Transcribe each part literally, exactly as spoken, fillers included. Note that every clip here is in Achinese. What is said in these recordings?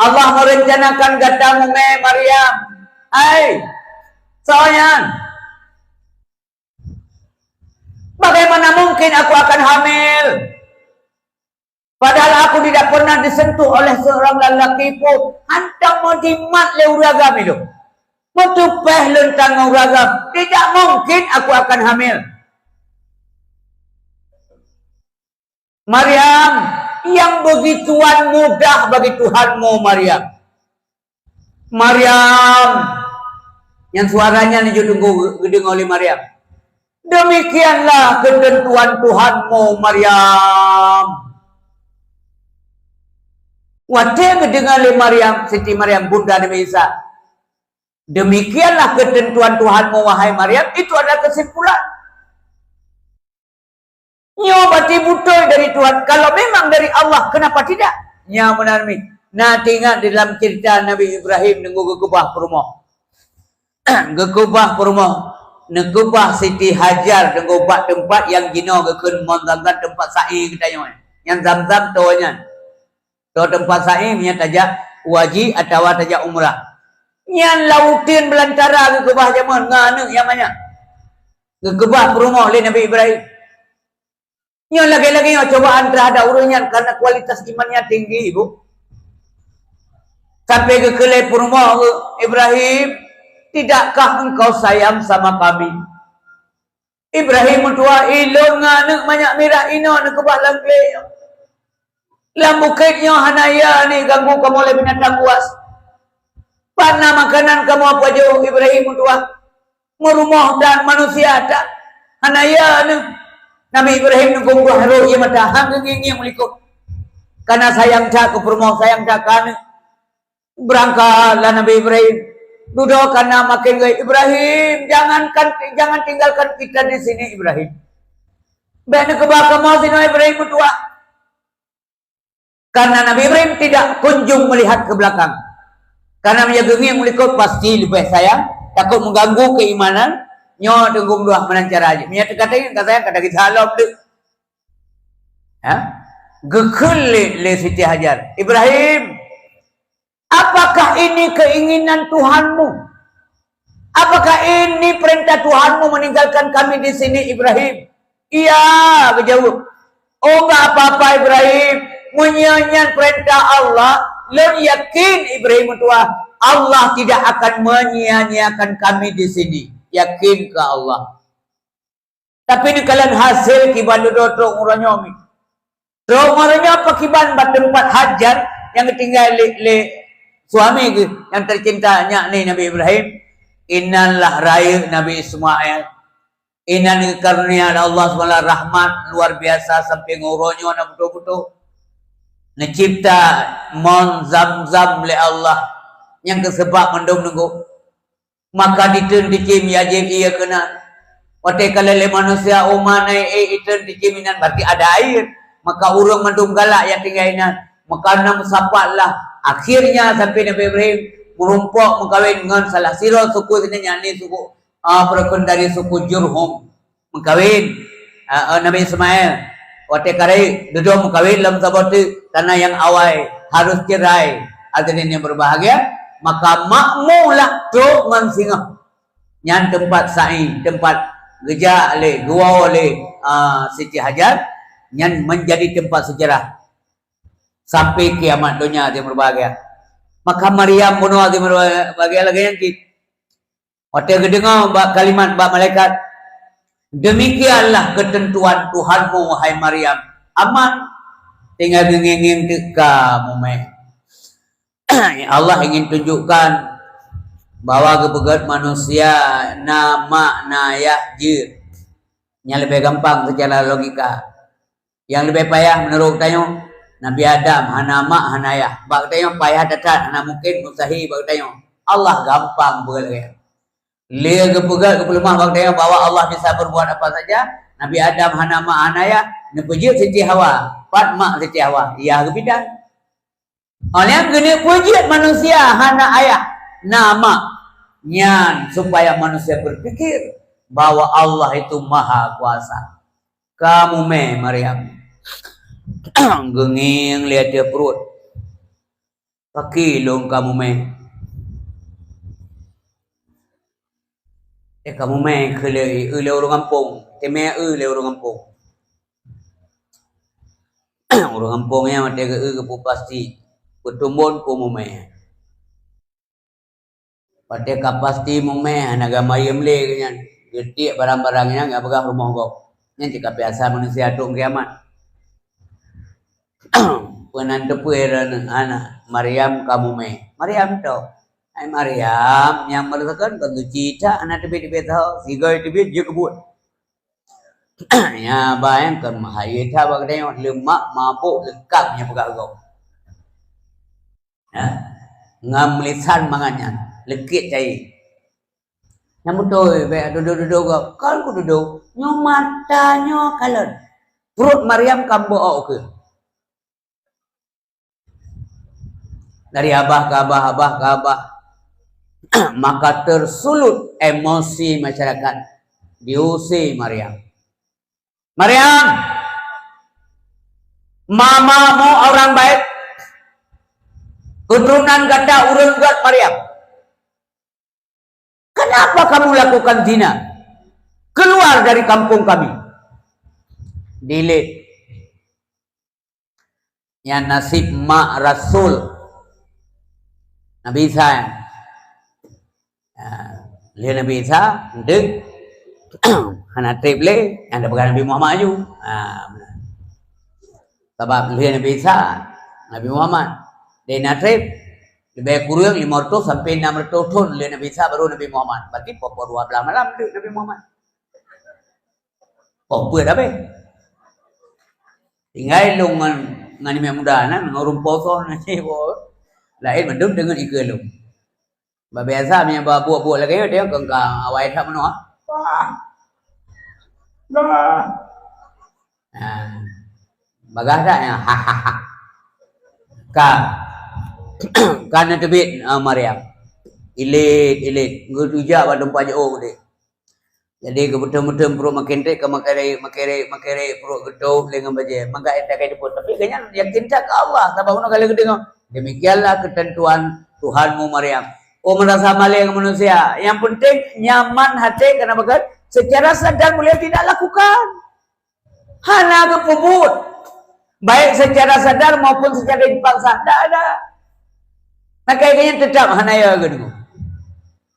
Allah merencanakan gata mumè, Maryam. Hai, soe nyan? Bagaimana mungkin aku akan hamil? Padahal aku tidak pernah disentuh oleh seorang lelaki pun. Hantom meujimat lé ureueng agam ilôn. Meutupèh lôn tangan ureueng agam. Tidak mungkin aku akan hamil. Maryam, yang begituan mudah bagi Tuhanmu, Maryam. Maryam, nyang suara nyan jeuet teungoh geudeungoe lé Maryam. Demikianlah ketentuan Tuhanmu, Maryam. Watèe geudeungoe lé Maryam, Siti Maryam, bunda Nabi Isa, "Demikianlah ketentuan Tuhanmu, wahai Maryam," itu adalah kesimpulan. Nyoe berarti beutôi dari Tuhan. Kalau memang dari Allah, kenapa tidak? Nyan meunan mi. Na teuingat di dalam cerita Nabi Ibrahim teungoh geukeubah peurumoh. Geukeubah peurumoh. Neukeubah Siti Hajar teungoh bak teumpat nyang jinoe geukheun mon Zamzam, teumpat sa'i geutanyoe. Nyang Zamzam toe nyan. Toe teumpat sa'i meunyo tajak haji atawa tajak umrah. Nyan lam uteuen beulantara geukeubah jameun ngon aneuk nyang manyak. Geukeubah peurumoh lé Nabi Ibrahim. Nyoe lagèe-lagèe nyoe cobaan terhadap ureueng nyan karena kualitas imannya tinggi, Bu. Sampai geukheun lé peurumoh, "Ibrahim, tidakkah engkau sayang sama kami?" Ibrahim meutuah, "Ilôn ngon aneuk manyak mirah inoe neukeubah lam glé nyoe. Lam bukét nyoe hana ya ni ganggu kamoe lé binatang buas. Pat na makanan kamoe pajoh?" Ibrahim meutuah, "Meurumoh dan manusia that, hana ya neuh." Nabi Ibrahim neugum dua rot ié mata, han geungieng-ngieng u likot. Karena sayang that keu peurumoh, sayang that keu aneuk. Beurangkatlah Nabi Ibrahim. Dudoe kana makin gét, "Ibrahim, jangankan, jangan tinggalkan kita di sini, Ibrahim. Bèk neukeubah kamoe sinoe, Ibrahim meutuah." Karena Nabi Ibrahim tidak kunjung melihat ke belakang. Karena meunyo geungieng u likot pasti leubeh sayang, takot mengganggu keimanan, nyoe teunggong dua meunan cara jih. Meunyo teuka teungieng ka sayang, ka daging salom deuh. Ha? Geukheun lé, lé Siti Hajar, "Ibrahim, apakah ini keinginan Tuhanmu? Apakah ini perintah Tuhanmu meninggalkan kami di sini, Ibrahim?" "Iya," geujaweueb. "Oh, enggak apa-apa, Ibrahim. Meunyo nyan perintah Allah, lôn yakin, Ibrahim meutuah, Allah tidak akan menyia-nyiakan kami di sini." Yakin keu Allah. Tapi neukalon hasé kiban dudoe trok uroe nyoe mi. Trok uroe nyoe pakiban bak teumpat Hajar nyang geutinggai lé, lé suami geuh nyang teucinta, yakni Nabi Ibrahim. Inan lah rayeuk Nabi Ismail. Inan geukarunia lé Allah subhanahu wa taala rahmat luar biasa sampai ngon uroe nyoe na beutôi-beutôi. Neucipta mon Zamzam lé Allah nyang keuseubab mandum neugok. Maka diteun cicém ya jép ié keunan. Watée kalon lé manusia uma na ié iteun cicém inan, berarti ada air. Maka ureuëng mandum galak nyang tinggai inan. Maka na meusapat lah. Akhirnya sampai Nabi Ibrahim meurumpok meukawen ngon salah sidroe suku sinan, yakni suku, ah, peureukeun dari suku Jurhum. Meukawen, ah, eh, Nabi Ismail. Watée ka rayeuk, dudoe meukawen lom saboh teuk, karena nyang awai harus cerai. Hadirin yang berbahagia, maka makmu lah trok ngon singoh. Nyan teumpat sa'i, teumpat geujak lé, geuwoe lé, ah, Siti Hajar, nyan menjadi tempat sejarah sampai kiamat donya, hadirin berbahagia. Maka Maryam bunoe, hadirin berbahagia, lagée nyan cit. Watée geudeungoe bak kalimat bak malaikat, "Demikianlah ketentuan Tuhanmu, wahai Maryam." Aman, tinggai geungieng-ngieng teuka mumai. Allah ingin tunjukkan bahwa geupeugét manusia na mak na yah jeuet. Nyan leubeh gampang secara logika. Nyang leubeh payah meunurot geutanyoe, Nabi Adam hana mak, hana yah. Bak geutanyoe payah that-that, hana mungken, mustahil bak geutanyoe. Allah gampang beureukat. Lé geupeugah, geupeuleumah bak geutanyoe bahwa Allah bisa berbuat apa saja. Nabi Adam hana mak, hana yah, neupeujeuet Siti Hawa. Pat mak Siti Hawa? Yah geubidan. Óh lheueh nyan geuneuk peujeuet manusia hana ayah, na mak. Nyan supaya manusia berpikir bahwa Allah itu Maha Kuasa. Ka mumai Maryam. Geungieng lé ateueh pruet. Pakri lôn ka mumè. Eh, ka mumè keu lé, eu lé ureueng gampông. Teumè eu lé ureueng gampông. Ureueng gampông nyan watèe geu-eu geupeu pasti. Peutumbon peue mumè. Watèe ka pasti mumè, hana geumayeuem lé geuh nyan. Geutiek barang-barang nyan geupeugah rumoh gob. Nyan cit ka biasa manusia trok kiamat. Peunan teupeue droeneuh hana, Maryam ka mumè. Maryam toh. Hai Maryam, nyang meureusakan kon suci that hana teubiet-teubiet sahoe, sigoe teubiet jeuet keu buet. Nyan ba nyang kon meuhayeu that bak geutanyoe, leumak mabök leukab nyang peugah gob. Ha? Ngon meulisan mangat nyan, leukét cayée. Nyang beutôi, bèk dudoe-dudoe gob. Kon kududoe, nyoe mata nyoe kalon. Pruet Maryam ka meu'ok kheueh. Dari abah ke abah, abah ke abah. Maka tersulut emosi masyarakat. Diusé Maryam. Maryam, mamamu orang baik, keturunan gata ureueng gét Maryam. Kenapa kamu lakukan zina? Keluar dari kampung kami. Dilet. Nyan naseb mak rasul Nabi Isa nyan. Ha, lheueh Nabi Isa, eunteuk hana treb lé, nyang tapeugah Nabi Muhammad laju. Ha, meunan. Sabab lheueh Nabi Isa, Nabi Muhammad. Deh na treb, leubeh kureueng lima ratus sampai enam ratus thon lheueh Nabi Isa baru Nabi Muhammad. Berarti poh-poh dua belas malam deuek Nabi Muhammad. Oh, peuet habéh. Tinggai lôn ngon, ngon Imam Muda nan, ngon ureueng poso nan cit, boh. Laén mandum deungon ikeue lôn. Bah biasa meunyo bah buet-buet lagèe nyoe, dia kan ka awai that meunoe. Wah. Wah. Ha. Bagah that nyan. Ka. Ka neuteubiet, ah, Maryam. Ilet, ilet. Geutujak bak teumpat jiôh udép. Jadi, geubeuteun-beuteun pruet makin treb, ka makin rayek, makin rayek, makin rayek, pruet geutôb lé ngon bajèe. Maka ék takai teupeu. Tapi, gobnyan yakin that keu Allah, sabab bunoe ka lheueh geudeungoe. Demikianlah ketentuan Tuhanmu, Maryam. Oh, meurasa malèe ngon manusia. Yang penting, nyaman hati, kenapa kan? Secara sadar beliau tidak lakukan. Hana geupeubuet, baik secara sadar maupun secara dipaksa, ndak ada. Maka gobnyan teutap hana ya geudeungoe.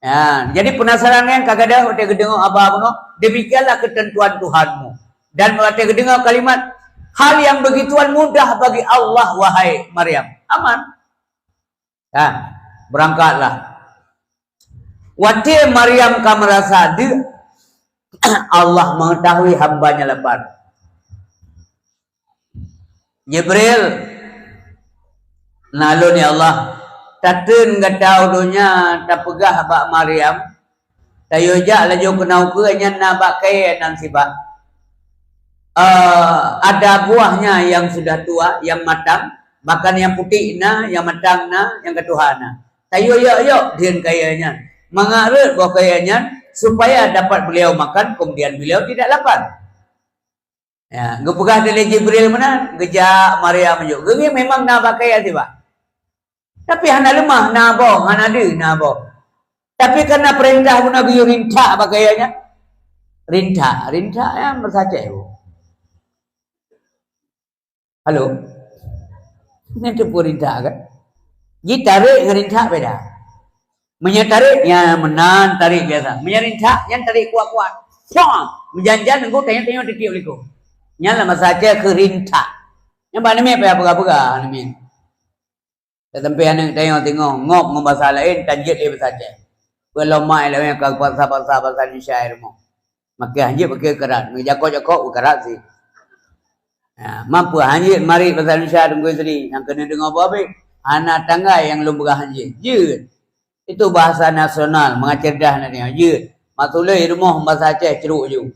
Ya, jadi penasaran nyan ka gadôh watèe geudeungoe haba bunoe, "Demikianlah ketentuan Tuhanmu." Dan watèe geudeungoe kalimat, "Hal yang begituan mudah bagi Allah, wahai Maryam." Aman. Ha, beurangkatlah. Watèe Maryam ka meurasa deuk, Allah mengetahui hamba-Nya lapar. Jibril, "Na lôn, ya Allah, tatreun gata u donya tapeugah bak Maryam, tayue jak laju keunoe ukeue nyan na bak kayèe nan sibak. Eh, ada buahnya yang sudah tua, yang matang, bahkan yang putik na, yang matang na, nyang ka tuha na. Tayue yok-yok dheun kayèe nyan, mangat rhot boh kayèe nyan, supaya dapat beliau makan, kemudian beliau tidak lapar." Ya, geupeugah lé Jibril meunan, geujak Maryam jok. Geuh memang na bak kayèe sibak. Tapi hana leumah na boh, hana deuh na boh. Tapi karena peurintah bunoe geuyue rintak bak kayèe nyan. Rintak, rintak nyan bahasa Aceh. Halo? Nyan teupeu rintak kan? Jitarek ngon rintak beda. Meunyoe tarek, nyan meunan tarek biasa. Meunyoe rintak, nyan tarek kuat-kuat. Pong! Meujan-jan nunggu tanyoe-tanyoe titiep likot. Nyan lam bahasa Aceh keu rintak. Nyan bak neumit payah peugah-peugah neumit. Tatampai aneuk tanyoe teungoh ngop ngon basa laén, tan jeuet lé basa Aceh. Peue lom mai lawét ka paksa-paksa basa Indonesia di rumoh. Makai hanjeuet, makai karat. Meujakok-jakok karat sih. Ha, mampu hanjeuet marit basa Indonesia Teungku Yusri nyang keuneuk deungoe boh abéh. Hana tanggai nyang lôn peugah hanjeuet. Jeuet. Itu bahasa nasional, mangat cerdas na tanyoe. Jeuet. Mak Sulé di rumoh basa Aceh crok ju.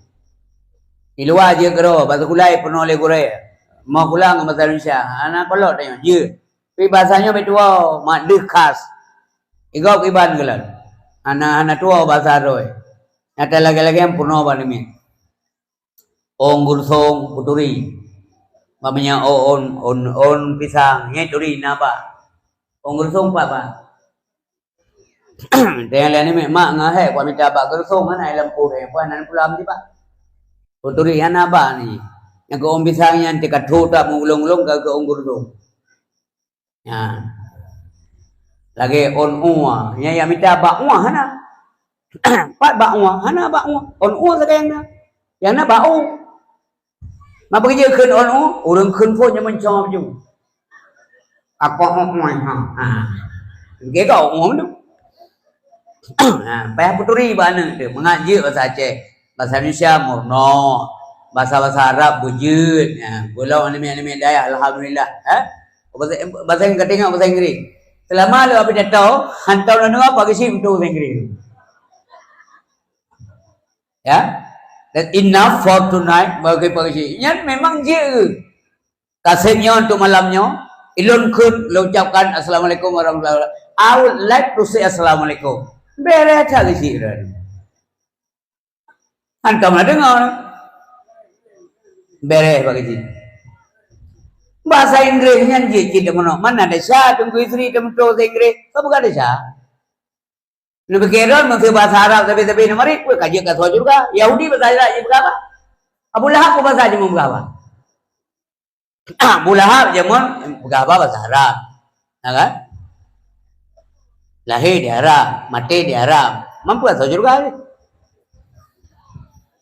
Di luwa jeuet keudroe, basa Sulé peunoh lé gurée. Moh kulang ngon basa Indonesia. Hana kolot tanyoe. Jeuet. Tapi basa nyoe bèk tuwoe, mak deuh khas. Igob iban gohlom. Hana, hana tuwoe basa droe. Nyata lagèe-lagèe peunoh bak neumit. Ôn geursong peuturi. Bak meunyoe ôn, ôn, ôn pisang, nyan turi na ba. Ôn geurusong pat ba. Teuh nyang laén ni mak ngon hai kuat mita bak geurusong, hana lam purée, pun hana pulam di bak. Peuturi hana ba ni. Nyang keu ôn pisang nyan teuka thot that meulong-long ka keu ôn geurusong. Nyan. Lagée ôn ua, nyang ya mita bak ua hana. Pat bak ua, hana bak ua. Ôn ua sagai nyang na. Nyang na bak u. Ma beujeuet kheun ôn u, ureuëng kheun phon nyang meucom ju. Apa ôn u ha? Ha. Geuga ôn u tu. Ha, payah peuturi bak aneuk tu. Mangat jeuet bahasa Aceh. Bahasa Indonesia murno. Bahasa-bahasa Arab beujeuet. Ha, golom aneuk-aneuk dayah, alhamdulillah. Ha? Bahasa, bahasa Inggris, ka tengok bahasa Inggris. Selama lewat pidato, hantom lôn deungoe Pak Geuchik meututoe bahasa Inggris. Ya. Dan enough for tonight bagi Pak Geuchik. Nyan memang jeuet. Kaseb nyoe untuk malam nyoe, ilôn kheun lôn ucapkan assalamualaikum warahmatullahi wabarakatuh. I would like to say assalamualaikum. Beres that Geuchik dah. Hantom na deungoe. Beres Pak Geuchik. Bahasa Inggris nyan jeuet cit meunoe. Mana desya Teungku Yusri teumeutô bahasa Inggris? Ka bukan desya. Neupike droe meuseu bahasa Arab sabe-sabe na marit, weh, ka jeuet ka soe syeuruga. Yahudi bahasa Arab jipeugah apa? Abu Lahab pun bahasa jih peugah apa? Abu Lahab jameun peugah apa bahasa Arab. Nah kan? Lahé di Arab, maté di Arab. Mampu atau syeuruga lé.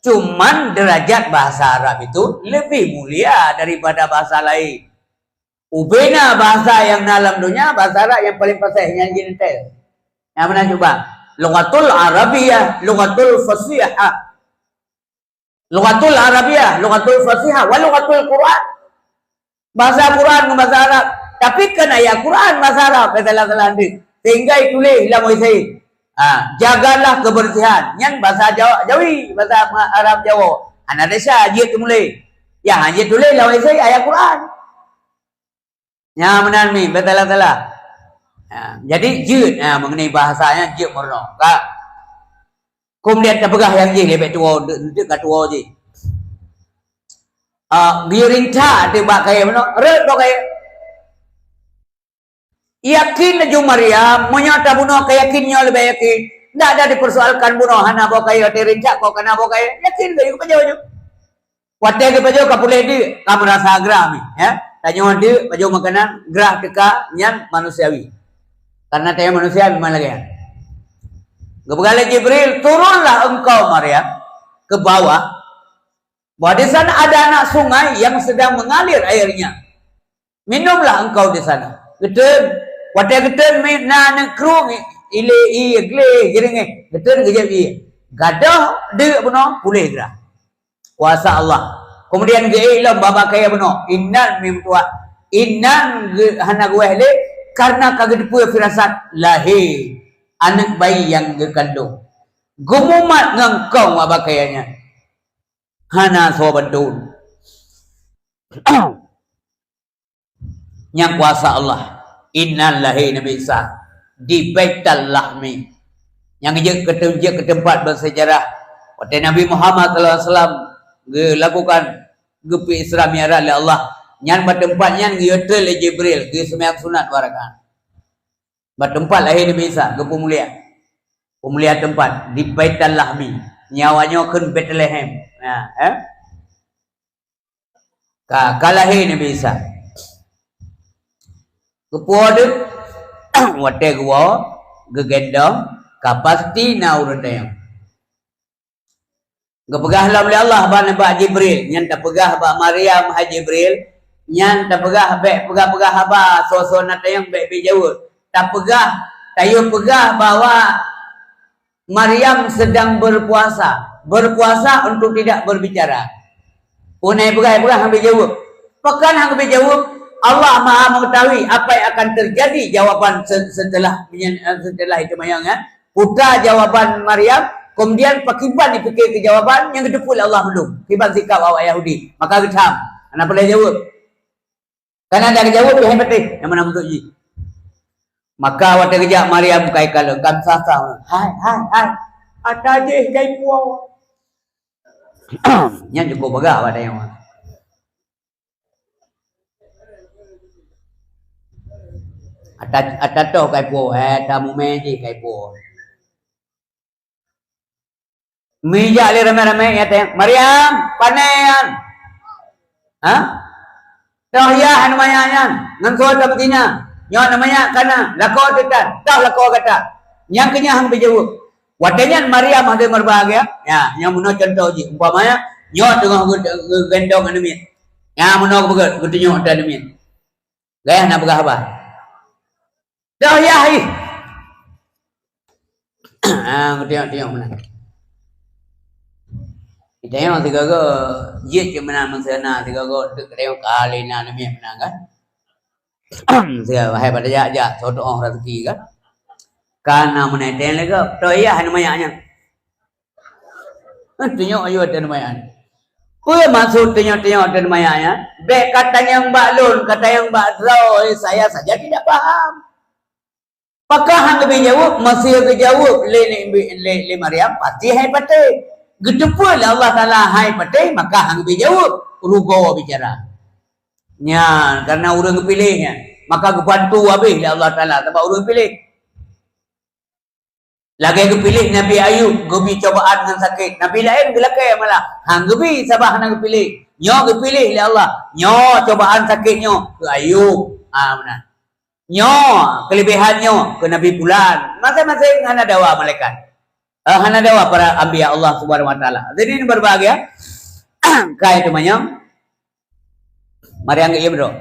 Cuman derajat bahasa Arab itu lebih mulia daripada bahasa lain. Ubena bahasa nyang na lam donya, bahasa Arab nyang paling fasih nyang jeuet teuh. Nyang meunan cuba. Lughatul Arabiyyah, lughatul fasihah. Lughatul Arabiyyah, lughatul fasihah, wa lughatul Quran. Bahasa Quran ngon bahasa Arab. Tapi kan ayat Quran bahasa Arab, salah-salah deuh. Sehingga ituléh lam wc. Ha, jagalah kebersihan. Nyan bahasa Jawa, Jawi, bahasa Arab Jawa. Hana desya jeuet teumuléh. Ya, hana jeuet tuléh lam wc ayat Quran. Nya meunan mi, beutalah-talah. Ha, jadi jeuet, ha, mengenai bahasa nyan jeuet meurunoe. Ka. Kemudian tapeugah nyang jih leubeh tuwoe, untuk ka tuwoe jih. Ah, geuyue rinta teuh bak kayée meunoe, rot bak kayée. Yakin laju Maryam, meunyoe tabunoe ka yakin nyoe leubeh yakin. Ndak ada dipersoalkan bunoe hana bak kayée, watée rinta kok kana bak kayée. Yakin laju pajoh ju. Watée geupajoh ka puléh deuk, ka meurasa grah mi, ya. Tanyoe deuk, pajoh makanan, grah teuka, nyan manusiawi. Karena tanyoe manusia memang lagée nyan. Geupeugah lé Jibril, "Turunlah engkau, Maryam, ke bawah, bahwa di sana ada anak sungai yang sedang mengalir airnya. Minumlah engkau di sana." Geuteun, watée geuteun mi na neukrueng ilée ié gleh jeuringeh. Geuteun geujép ié. Gadôh deuk bunoe puléh grah. Kuasa Allah. Kemudian geuék lom bak kayée bunoe. Inan mi meutuah. Inan geu-, hana geuwéh lé karena ka geuteupeue firasat lahé aneuk bayi nyang geukandong. Geumumat ngon kong bak kayée nyan. Hana soe bantu. Nyang kuasa Allah. Inan lahé Nabi Isa di Baitul Lahmi. Nyang jeuet keu, jeuet keu teumpat bersejarah. Watée Nabi Muhammad sallallahu alaihi wasallam geulakukan geupeu Isra Mi'raj lé Allah, nyan bak teumpat nyan geuyue treun lé Jibril, geuseumayang sunat dua rakaat. Bak teumpat lahé Nabi Isa, geupeumulia. Peumulia teumpat di Baitul Lahmi. Nyan awak nyoe kheun Betlehem. Nah, eh? Ka, ka lahé Nabi Isa. Geupuwoe deuk, watée geuwoe, geugendong, ka pasti na ureuëng tanyong. Geupeugah lom lé Allah bak, bak Jibril, nyan tapeugah bak Maryam, "Hai Jibril, nyan tapeugah bék peugah-peugah haba, soe-soe na tanyong bék, bék jaweueb. Tapeugah, tayue peugah bahwa Maryam sedang berpuasa, berpuasa untuk tidak berbicara." Peue na peugah, peugah hana geujaweueb. Pakon hana geujaweueb? Allah Maha Mengetahui apa yang akan terjadi jawaban se-, setelah, setelah itu mayang, ya. Puta jawaban Maryam, kemudian pakiban dipikir ke jawaban nyang geuteupeue lé Allah mandum. Kiban sikap awak Yahudi. Maka geutham. Hana peureulée jaweueb. Kan ada geujaweueb, pih hai patéh. Nyang mana untuk jih. Maka watée geujak Maryam kai kalon, kan sasa. Hai, hai, hai. Ata jih kai puwoe. Nyan cukup peugah bak tanyoe. Ata, ata toh kai puwoe, eh, ata mumè jih kai puwoe. Meujak lé ramé-ramé, ya tanyong, "Maryam, pane nyan?" Ha? "Toh yah aneuk manyak nyan, ngon soe tameutina? Nyoe aneuk manyak kana, lakoe teuh tan, toh lakoe gata?" Nyang keunyan han geujaweueb. Watèe nyan Maryam hana meubahgia, ya, nyan meunoe cuntoh jih. Umpama, ya, nyoe teungoh geu-, geugendong aneuk miet. Nyan meunoe geupeugah, geutunyok ata aneuk miet. Gaya na peugah haba. Dah yah ih. Ah, geutanyong-tanyong meunan. Geutanyong sigoe-goe, jeuet cit meunan meuseu na sigoe-goe, teuk geutanyong kali na aneuk miet meunan kan. Sigoe hai pada jak-jak, soe tuoh raseuki kan. Kana meunan tanyong lé gob, toh yah aneuk manyak nyan. Tunyok yue ata aneuk manyak. Peue maksud tunyok-tunyok ata aneuk manyak nyan? Bèk katanyong bak lôn, katanyong bak droe, saya saja tidak paham. Pakon han geubri jaweueb, meuseu geujaweueb lé, lé, lé, lé Maryam, pasti hai patéh. Geuteupeue lé Allah Taala hai patéh, maka han geubri jaweueb, rugoe bicara. Nyan, karena ureueng geupiléh nyan, maka geubantu habéh lé Allah Taala sabab ureueng geupiléh. Lagèe geupiléh Nabi Ayub, geubri cobaan ngon sakét. Nabi laén geulakèe malah, han geubri sabab hana geupiléh. Nyoe geupiléh lé Allah. Nyoe cobaan sakét nyoe keu Ayub. Ha, meunan. Nyoe keuleubehan nyoe keu Nabi Pulan. Maséng-maséng hana dawa malaikat. Eh, hana dawa para anbiya Allah Subhanahu Wa Taala. Jadi, ini berbahagia. Kai teumanyong. Mari anggeuiem droe.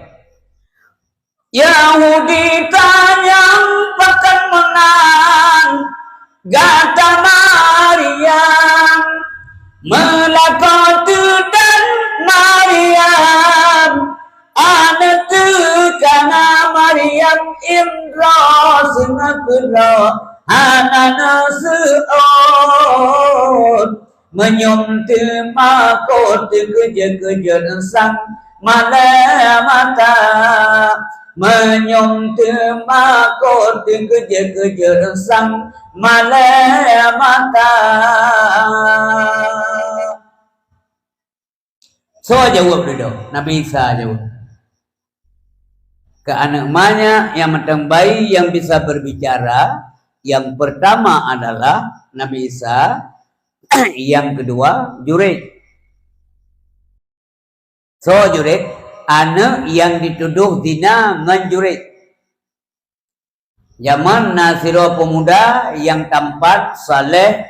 Yahudi tanyong pakon meunan gata Maryam, meulakoe teuh dan Maryam, aneuk teuh kana Maryam, indroe seuneuh keudroe hana neuseuôt. Meunyoe teuma kot teukeujot-keujot sang malèe mata, meunyoe teuma kot teukeujot-keujot sang malèe mata. Soe jaweueb dudoe? Nabi Isa jaweueb. Keu aneuk manyak nyang mantong bayi yang bisa berbicara, yang pertama adalah Nabi Isa, yang kedua Jurayj. Soe Jurayj? Aneuk yang dituduh zina ngon Jurayj. Jameun na sidroe peumuda nyang tampan, saleh,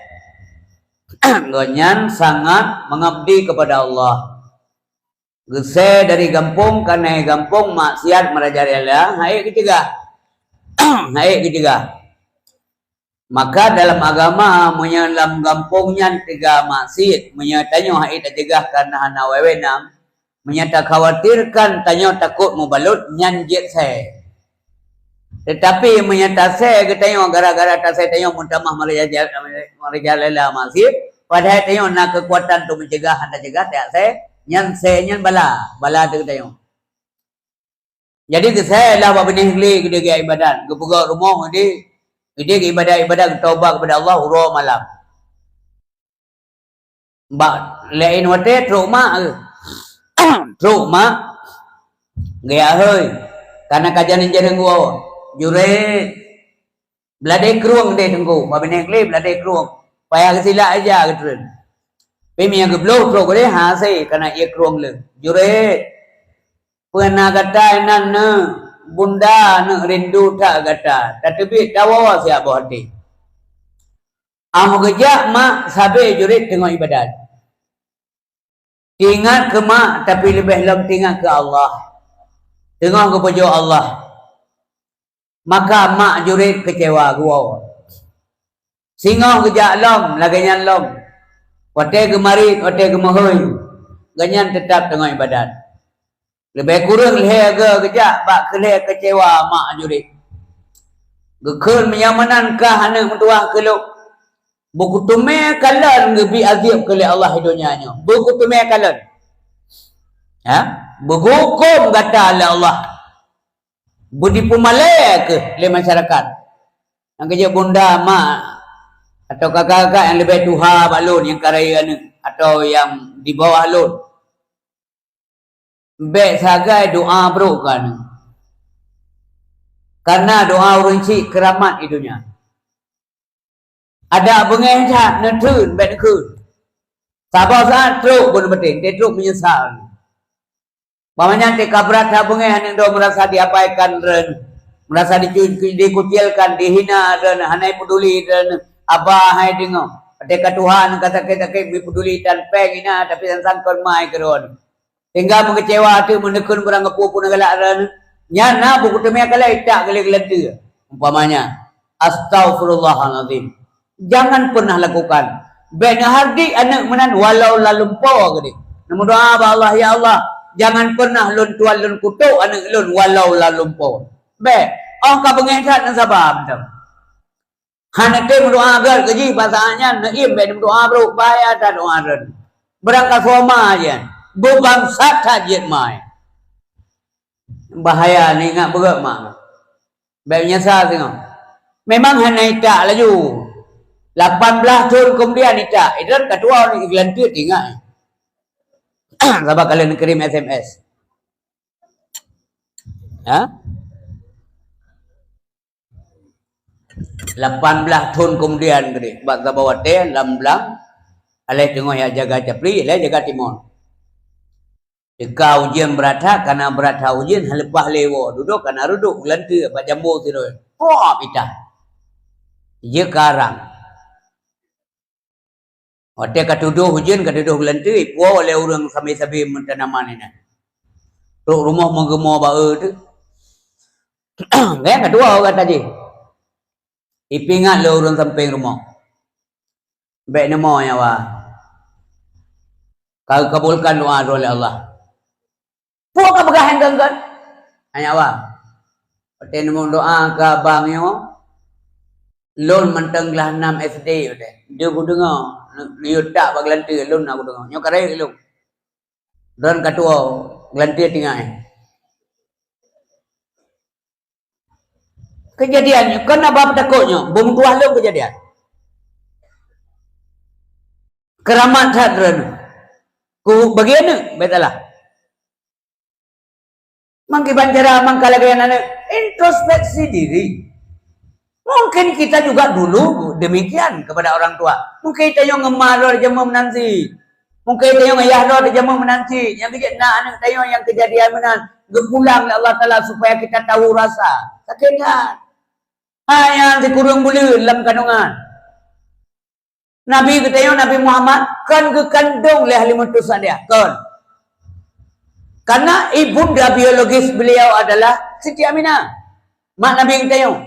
gobnyan sangat mengabdi kepada Allah. Geusè dari gampông, kareuna gampông maksiat merajalela, han ék geuceugah. Han ék geuceugah. Maka dalam agama, meunyoe lam gampông nyan teuga maksiat, meunyoe tanyoe han ék taceugah kareuna hana wewenang, meunyoe takhawatirkan tanyoe takot mubalot, nyan jeuet sè. Teutapi meunyoe tasè geutanyoe, gara-gara tasè tanyoe meutamah meraja-, merajalela maksiat, padahai tanyoe na keukuatan untuk meuceugah, hana ceugah tajak sè, nyan sè nyan bala, bala teuh geutanyoe. Jadi geusè lah bak binéh glé geude geuibadat, geupeugöt rumoh geude, geude geuibadat-ibadat, geutobat keupada Allah uroe malam. Bak laén watèe trok mak geuh. Trok mak, geujak hôi, kana ka janeun-janeun geuwoe, Jurayj. Beuladé krueng deh Teungku, bak binéh glé beuladé krueng. Payah geusilak ija geutrön. Pih meunyo geubloh trok geude hase kana ié krueng le. Jurayj, peue na gata inan neuh, bunda neuh rindu that gata. Tateubiet tawoe siat boh até. Óh geujak mak sabe Jurayj teungoh ibadat. Teuingat keu mak, tapi leubeh lom teuingat keu Allah. Teungoh geupujoe Allah. Maka mak Jurayj keucewa geuwoe. Singoh geujak lom, lagèe nyan lom. Watèe geumarit, watèe geumeuhôi, gobnyan teutab teungoh ibadat. Leubeh kureueng lhèe goe geujak bak keu lhèe keucewa mak Jurayj. Geukheun meunyo meunan kah aneuk meutuwah keu lôn. Beukeuteumé kalon geubri azeueb keu lé Allah di donya nyoe. Beukeuteumé kalon. Ha? Beugeuhukôm gata lé Allah. Beudipeumalèe keuh lé masyarakat. Nyang keujeuet bunda, mak, atau kakak-kakak nyang leubeh tuha bak lôn nyang ka rayeuk aneuk atau nyang di bawah lôn. Bèk sagai doa brôk keu aneuk. Karena doa ureuëng chik keuramat di dunia. Adak beungéh that neutheun bék neukheun. Saboh saat trok bun beuting, trok menyesal. Bak manyang teuka brat that beungéh aneuk droe meurasa diabaikan droe, meurasa dicu-, dikucilkan, dihina droe, hana peduli droe, aba hai deungoe. Teuka tuha ka sakét-sakét, mi peduli tan péng ina, tapi sang-sang kon mai keu droe. Sehingga meukeucewa ateueh meuneukeun barang geupeu-peu neugalak droe. Nyan na buku teumé kalai tak geulé geulanteue. Umpamanya, astaghfirullahalazim. Jangan pernah lakukan. Bék neuhardi aneuk meunan walau lam lumpoe keudeh. Neumeudoa bak Allah, "Ya Allah, jangan pernah lôn tuan lôn kutok aneuk lôn walau lam lumpoe." Bék, oh ka beungéh that neusaba mantong. Hana tém meudoa gét keu jih, bak saát nyan neuiem bék meudoa brok, bahaya that doa droe. Barang ka soma jih, beubangsat that jeuet mai. Bahaya, neuingat beugét mak. Bék meunyeusal singoh. Memang hana itak laju. Lapan blaih thon keumudian itak. Idon ka tuwoe ni geulanteue tinggai. Sabab kalian kirim S M S. Ha? Lapan blaih thon keumudian tadi. Bak saboh watée lam blang. Aléh teungoh jak jaga capli, aléh jaga timon. Teuka ujeuen brat that, kana brat that ujeuen, leupah lé woe. Dudoe kana reudok, geulanteue bak jambo sidroe. Poh, pitah. Jeuet ka arang. Watée ka tudoh ujeuen, ka tudoh geulanteue, ipuwoe lé ureuëng sabe-sabe meutanaman inan. Trok rumoh meugeumoe ba-e teuh. Kan ka tuwoe gata jih. Ipeuingat lé ureuëng sampéng rumoh. Bék neumoe nyawa. Ka geukabulkan doa droe lé Allah. Peue ka peugah nyang gét-gét? Nyawa. Watée neumeudoa keu abang nyoe, lôn mantong glah nam S D watée. Dia kudeungoe, neuyue tak bak geulanteue, lôn na kudeungoe. Nyoe ka rayeuk lôn. Droen ka tuwoe, geulanteue tinggai. Keujadian nyoe kon haba peutakot nyoe, beumeutuah lom keujadian. Keuramat that droeneuh. Ku bagi aneuk, baik salah. Mangkiban cara mangka lagée aneuk, introspeksi diri. Mungkin kita juga dulu demikian kepada orang tua. Mungkin tanyoe ngon ma droe jamé meunan cit. Mungkin tanyoe ngon yah droe jamé meunan cit. Nyang keujeuet na aneuk tanyoe nyang keujadian meunan, geupulang lé Allah Taala supaya kita tahu rasa. Sakét that. Hai nyang sikureueng buleuen lam kandungan. Nabi geutanyoe, Nabi Muhammad, kon geukandong lé Halimatus Sa'diyah, kon. Karena ibunda biologis beliau adalah Siti Aminah. Mak Nabi geutanyoe.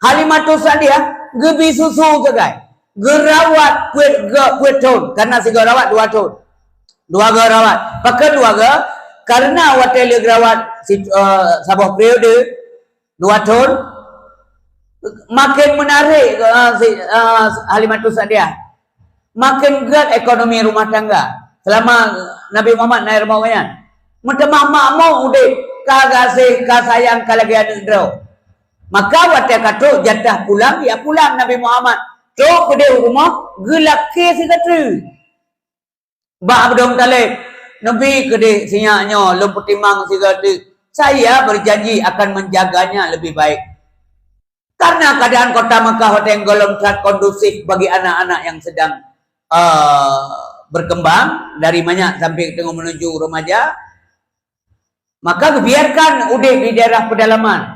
Halimatus Sa'diyah geubi susu sagai. Geurawat peuet go, peuet thon, karena sigoe rawat dua thon. Dua go rawat. Pakon dua go? Karena watée lé geurawat si, eh, saboh periode, dua thon, makin menarik, eh, si, eh, Halimatus Sa'diyah. Makin gét ekonomi rumah tangga selama Nabi Muhammad na rumoh nyan. Meuteumah makmur udeb, ka gaséh, ka sayang, ka lagée aneuk droe. Maka watée ka trok jatah pulang, ya pulang Nabi Muhammad. Trok keudeh u rumoh, geulakée sigoe treuk. Bak Abdul Muthalib, neubi keudeh sinyak nyoe lôn peutimang sigoe teuk. Saya berjanji akan menjaganya lebih baik. Karena keadaan kota Mekah watée nyan gohlom that kondusif bagi anak-anak yang sedang, eh, berkembang dari manyak sampai teungoh menuju remaja, maka geubiarkan udeb di daerah pedalaman.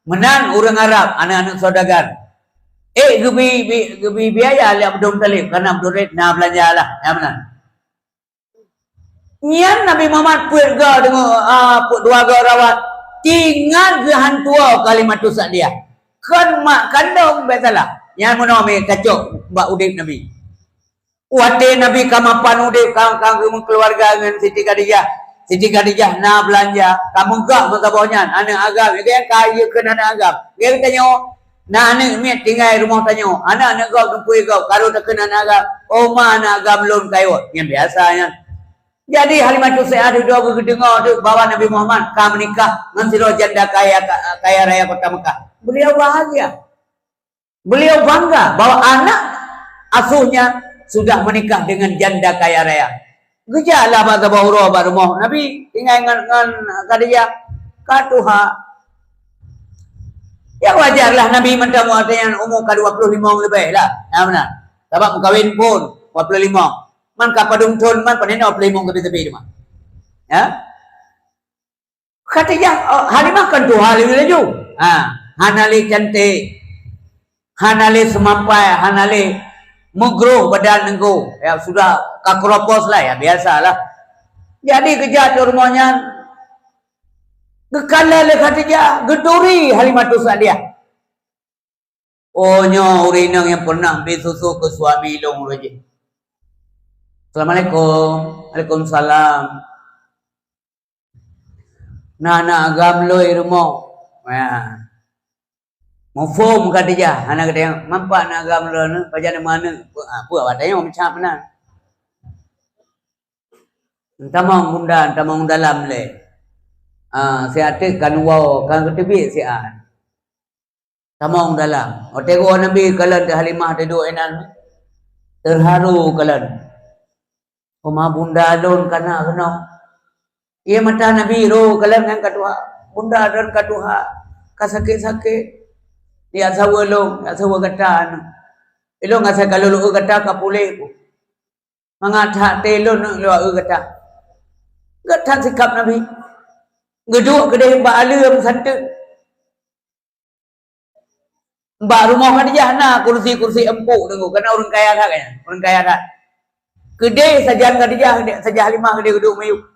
Meunan ureuëng Arab, aneuk-aneuk saudagar. Eh, geubi, bi, geubi biaya lé Abdul Muthalib, karena Abdul Muthalib na beulanja lah, ya meunan. Nyan Nabi Muhammad peuet go deungoe, ah, peuet dua go rawat. Tinggai geuhantua Halimatus Sa'diyah. Kon mak kandong, bék salah. Nyan meunoe mé kacok bak udeb Nabi. Watée Nabi ka mapan udeb, ka, ka geumeukeuluwarga ngon Siti Khadijah. Siti Khadijah na beulanja, ka meugah meusaboh nyan, aneuk agam, nyang ka yue kheun aneuk agam. Geutanyoe, na aneuk miet tinggai rumoh tanyoe, aneuk-aneuk gob, teupui gob, karu takheun aneuk agam, "Oh ma, aneuk agam lôn kayue." Nyan biasa nyan. Jadi Halimatus Sa'diyah dudoe geudeungoe teuk bahwa Nabi Muhammad ka meunikah ngon sidroe janda kaya, kaya raya kota Mekah. Beliau bahagia. Beliau bangga bahwa anak asuhnya sudah menikah dengan janda kaya raya. Geujaklah bak saboh uroe bak rumoh Nabi, tinggai ngon, ngon Khadijah. Ka tuha. Ya wajar lah Nabi mantong watée nyan umu ka dua puluh limong leubeh lah. Nah, beuna. Sabab meukawen phon dua puluh limong. Man ka padum thon man panena dua puluh limong teupie-teupie teuma. Ya. Khadijah, oh, Halimah kan tuha laju-laju. Ha, hana lé cantik. Hana lé seumampai, hana lé meugroh badan nengku. Ya sudah ka kropos lah, ya biasalah. Jadi geujak u rumoh nyan, geukalon lé Khadijah, geuturi Halimatus Sa'diyah. Oh, nyoe ureueng inong nyang pernah bri susu keu suami lôn uroe jih. Assalamualaikum. Waalaikumsalam. Na aneuk agam lôn i rumoh. Ya. Muphom Khadijah, hana geutanyong, "Mampa aneuk agam lôn, pajan nama aneuk?" Peue, ah, peue awak tanyong meucab meunan. Tamong bunda, tamong dalam lé. Ah, siat teuk kan woe, kan geuteubiet siat. Tamong dalam. Watée geuwoe Nabi kalon teuh Halimah teuduek inan, teuharu kalon. Uma bunda lôn kana keunoe. Ié mata Nabi ro kalon ngon ka tuha. Bunda lôn ka tuha. Ka sakét-sakét. Yak saweue lôn, yak saweue gata na. Ilôn asai ka lôn gata ka puléh. Mangat that tée lôn lôn gata. Gata sikap Nabi. Geuduek keudeh bak aleuem santeuk. Bak rumoh Khadijah na kursi-kursi empuk teungku, karena ureueng kaya that kan, ureueng kaya that. Keudeh sajan Khadijah, sajan Halimah keudeh geuduek miyueb.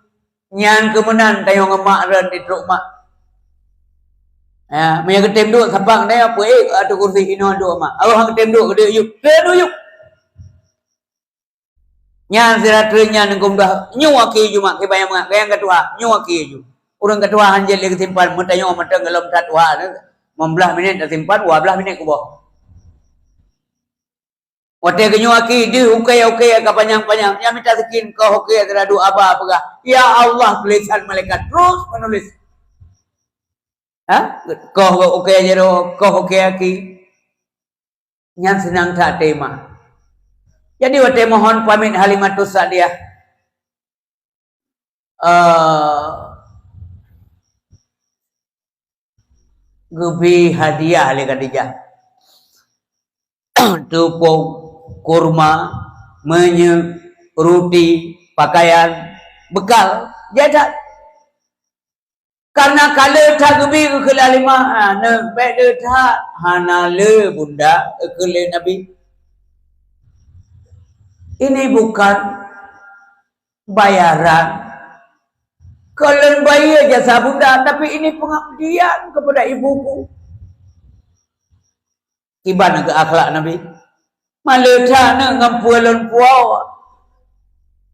Nyan keuh meunan tanyoe ngon mak ron di trok mak. Ya, meunyo geutem duek sapang tanyoe peuék ateueh kursi inoe duek mak. Allah geutem duek keudeh yub, keudeh yub. Nyan sira treun nyan ngon dah nyoe aki ju mak kiban nyang meungak gayang ka tuha, nyoe aki ju. Ureueng ka tuha hanjeuet lé geusimpan, meutanyoe mantong golom that tuha, limong blaih minét tasimpan, dua blaih minét kuboh. Watée geunyoe aki deuh ukée-ukée ka panyang-panyang, nyang mita sikin ka ukée teuraduk aba peugah, "Ya Allah, tulisan malaikat terus menulis." Ha? Koh ukée jaroe, koh ukée aki. Nyan seunang that teuma. Jadi watée mohon pamit Halimatus Sa'diyah, eh, geubi hadiah lé Khadijah. Teupông, kurma, minyeuk, ruti, pakaian, bekal, jai that. Karena ka le that geubi keu Halimah, aneuk, bék le that, hana le bunda, keu lé Nabi. Ini bukan bayaran. Kon lôn bayeue jasa bunda, tapi ini pengabdian kepada ibuku. Kiban keu akhlak Nabi. Maleuta ngon peue lôn puwoe.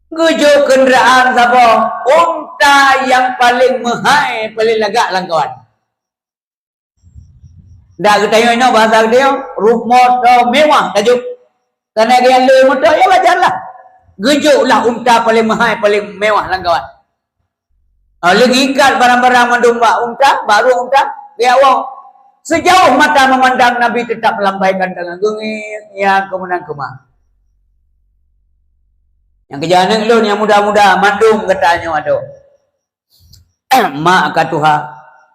Geujok keundaraan saboh, unta nyang paleng meuhai, paleng lagak lam kawan. Dak geutanyoe inoe bahasa geutanyoe, rumoh mewah tajok. Karena geuyan le moto, ya wajar lah. Geujok lah unta paleng meuhai, paleng mewah lam kawan. Ah, leugikat barang-barang mandum bak unta, bak rueng unta, geujak woe. Sejauh mata memandang, Nabi tetap melambaikan tangan. Geungieng, ya, keumeunang keumah. Nyang keujak aneuk lôn nyang muda-muda, mandum geutanyoe adoe. Mak ka tuha,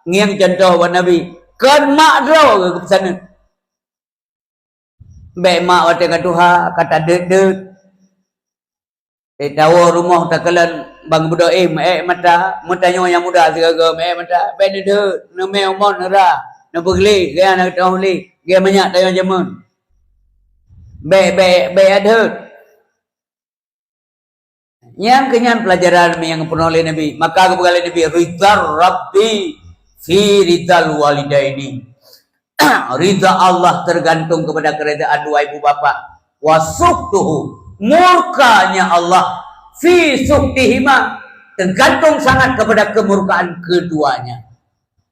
ngieng contoh bak Nabi. Kon mak droe geupeusaneut. Bék mak watée ka tuha, ka tadeuet-deuet. Teuka woe rumoh takalon bang beudôh éh meuék mata, meutanyoe nyang muda sigoe-goe meuék mata, bék neudeuet, neumé umon neura, neupeugleh, gaya na teuh lé, gaya manyak tanyoe jameun. Bék, bék, bék adeuet. Nyang keu nyan peulajaran nyang peurunoe lé Nabi. Maka geupeugah lé Nabi, "Ridha Rabbi fi ridhal walidaini." Ridha Allah tergantung kepada keridhaan dua ibu bapak. "Wa sukhtuhu," murkanya Allah, "fi sukhtihima," tergantung sangat kepada kemurkaan keduanya.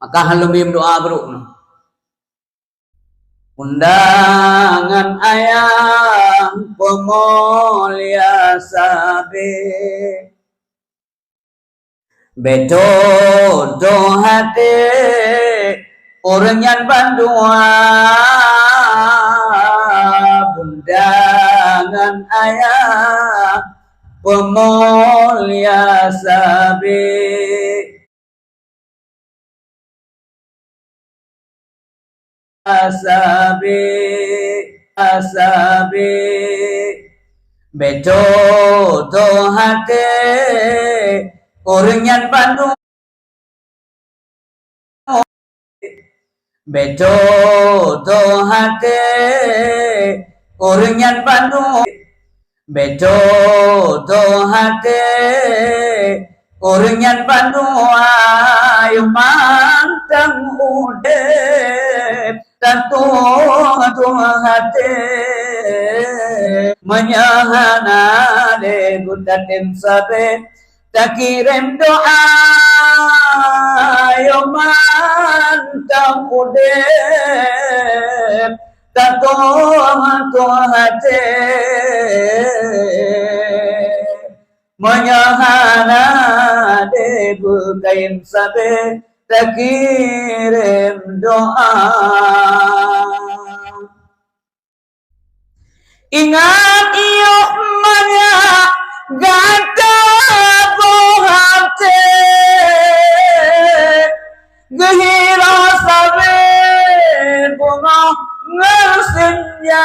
Maka hana lom doa brok nyoe. Undangan ayah peumulia sabe, beutôi-toi até ureuëng nyan bandua. Undangan ayah peumulia sabe. Asabe, asabe, beutôi-toi até ureuëng nyan bandum. Beutôi-toi até ureuëng nyan bandum. Beutôi-toi até ureuëng nyan bandum, ayo mantong udeb, tatueng-tueng até. Meunyoe hana lé geutanyoe sabe, takirém doa, ayo mantong udeb, tatueng-tueng até. Meunyoe hana dé beukayém sabe, takirém doa. Ingat yoh manyak gata boh até, geuhira sabe beungoh ngon seunya,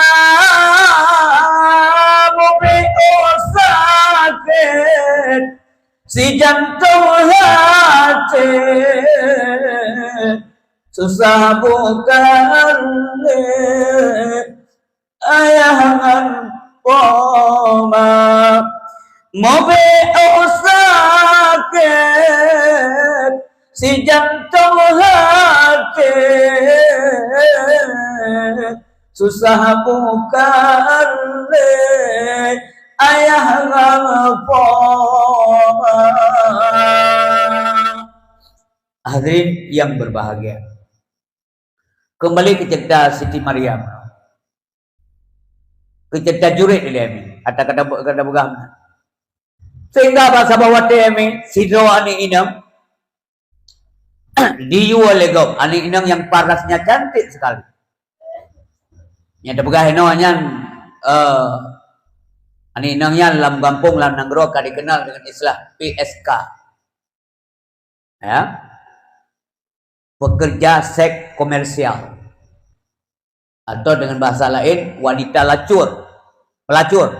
mubiôh sakét sijantong até. Susah bukan lé ayah ngon poma, mubiôh sakét sijantong até. Susah bukan lé ayah ngon poma. Hadirin yang berbahagia, kembali ke cerita Siti Maryam. Ke cerita jurit ilée mi. Ata kata, kata peugah. Sehingga bak saboh watée mi, sidroe aneuk inong diyue lé gob, aneuk inong yang parasnya cantik sekali. Nyang teupeugah inoe nyan, eh, aneuk inong nyan lam gampông, lam nanggroe ka dikenal dengan istilah P S K. Ya. Pekerja seks komersial. Atau dengan bahasa lain, wanita lacur. Pelacur.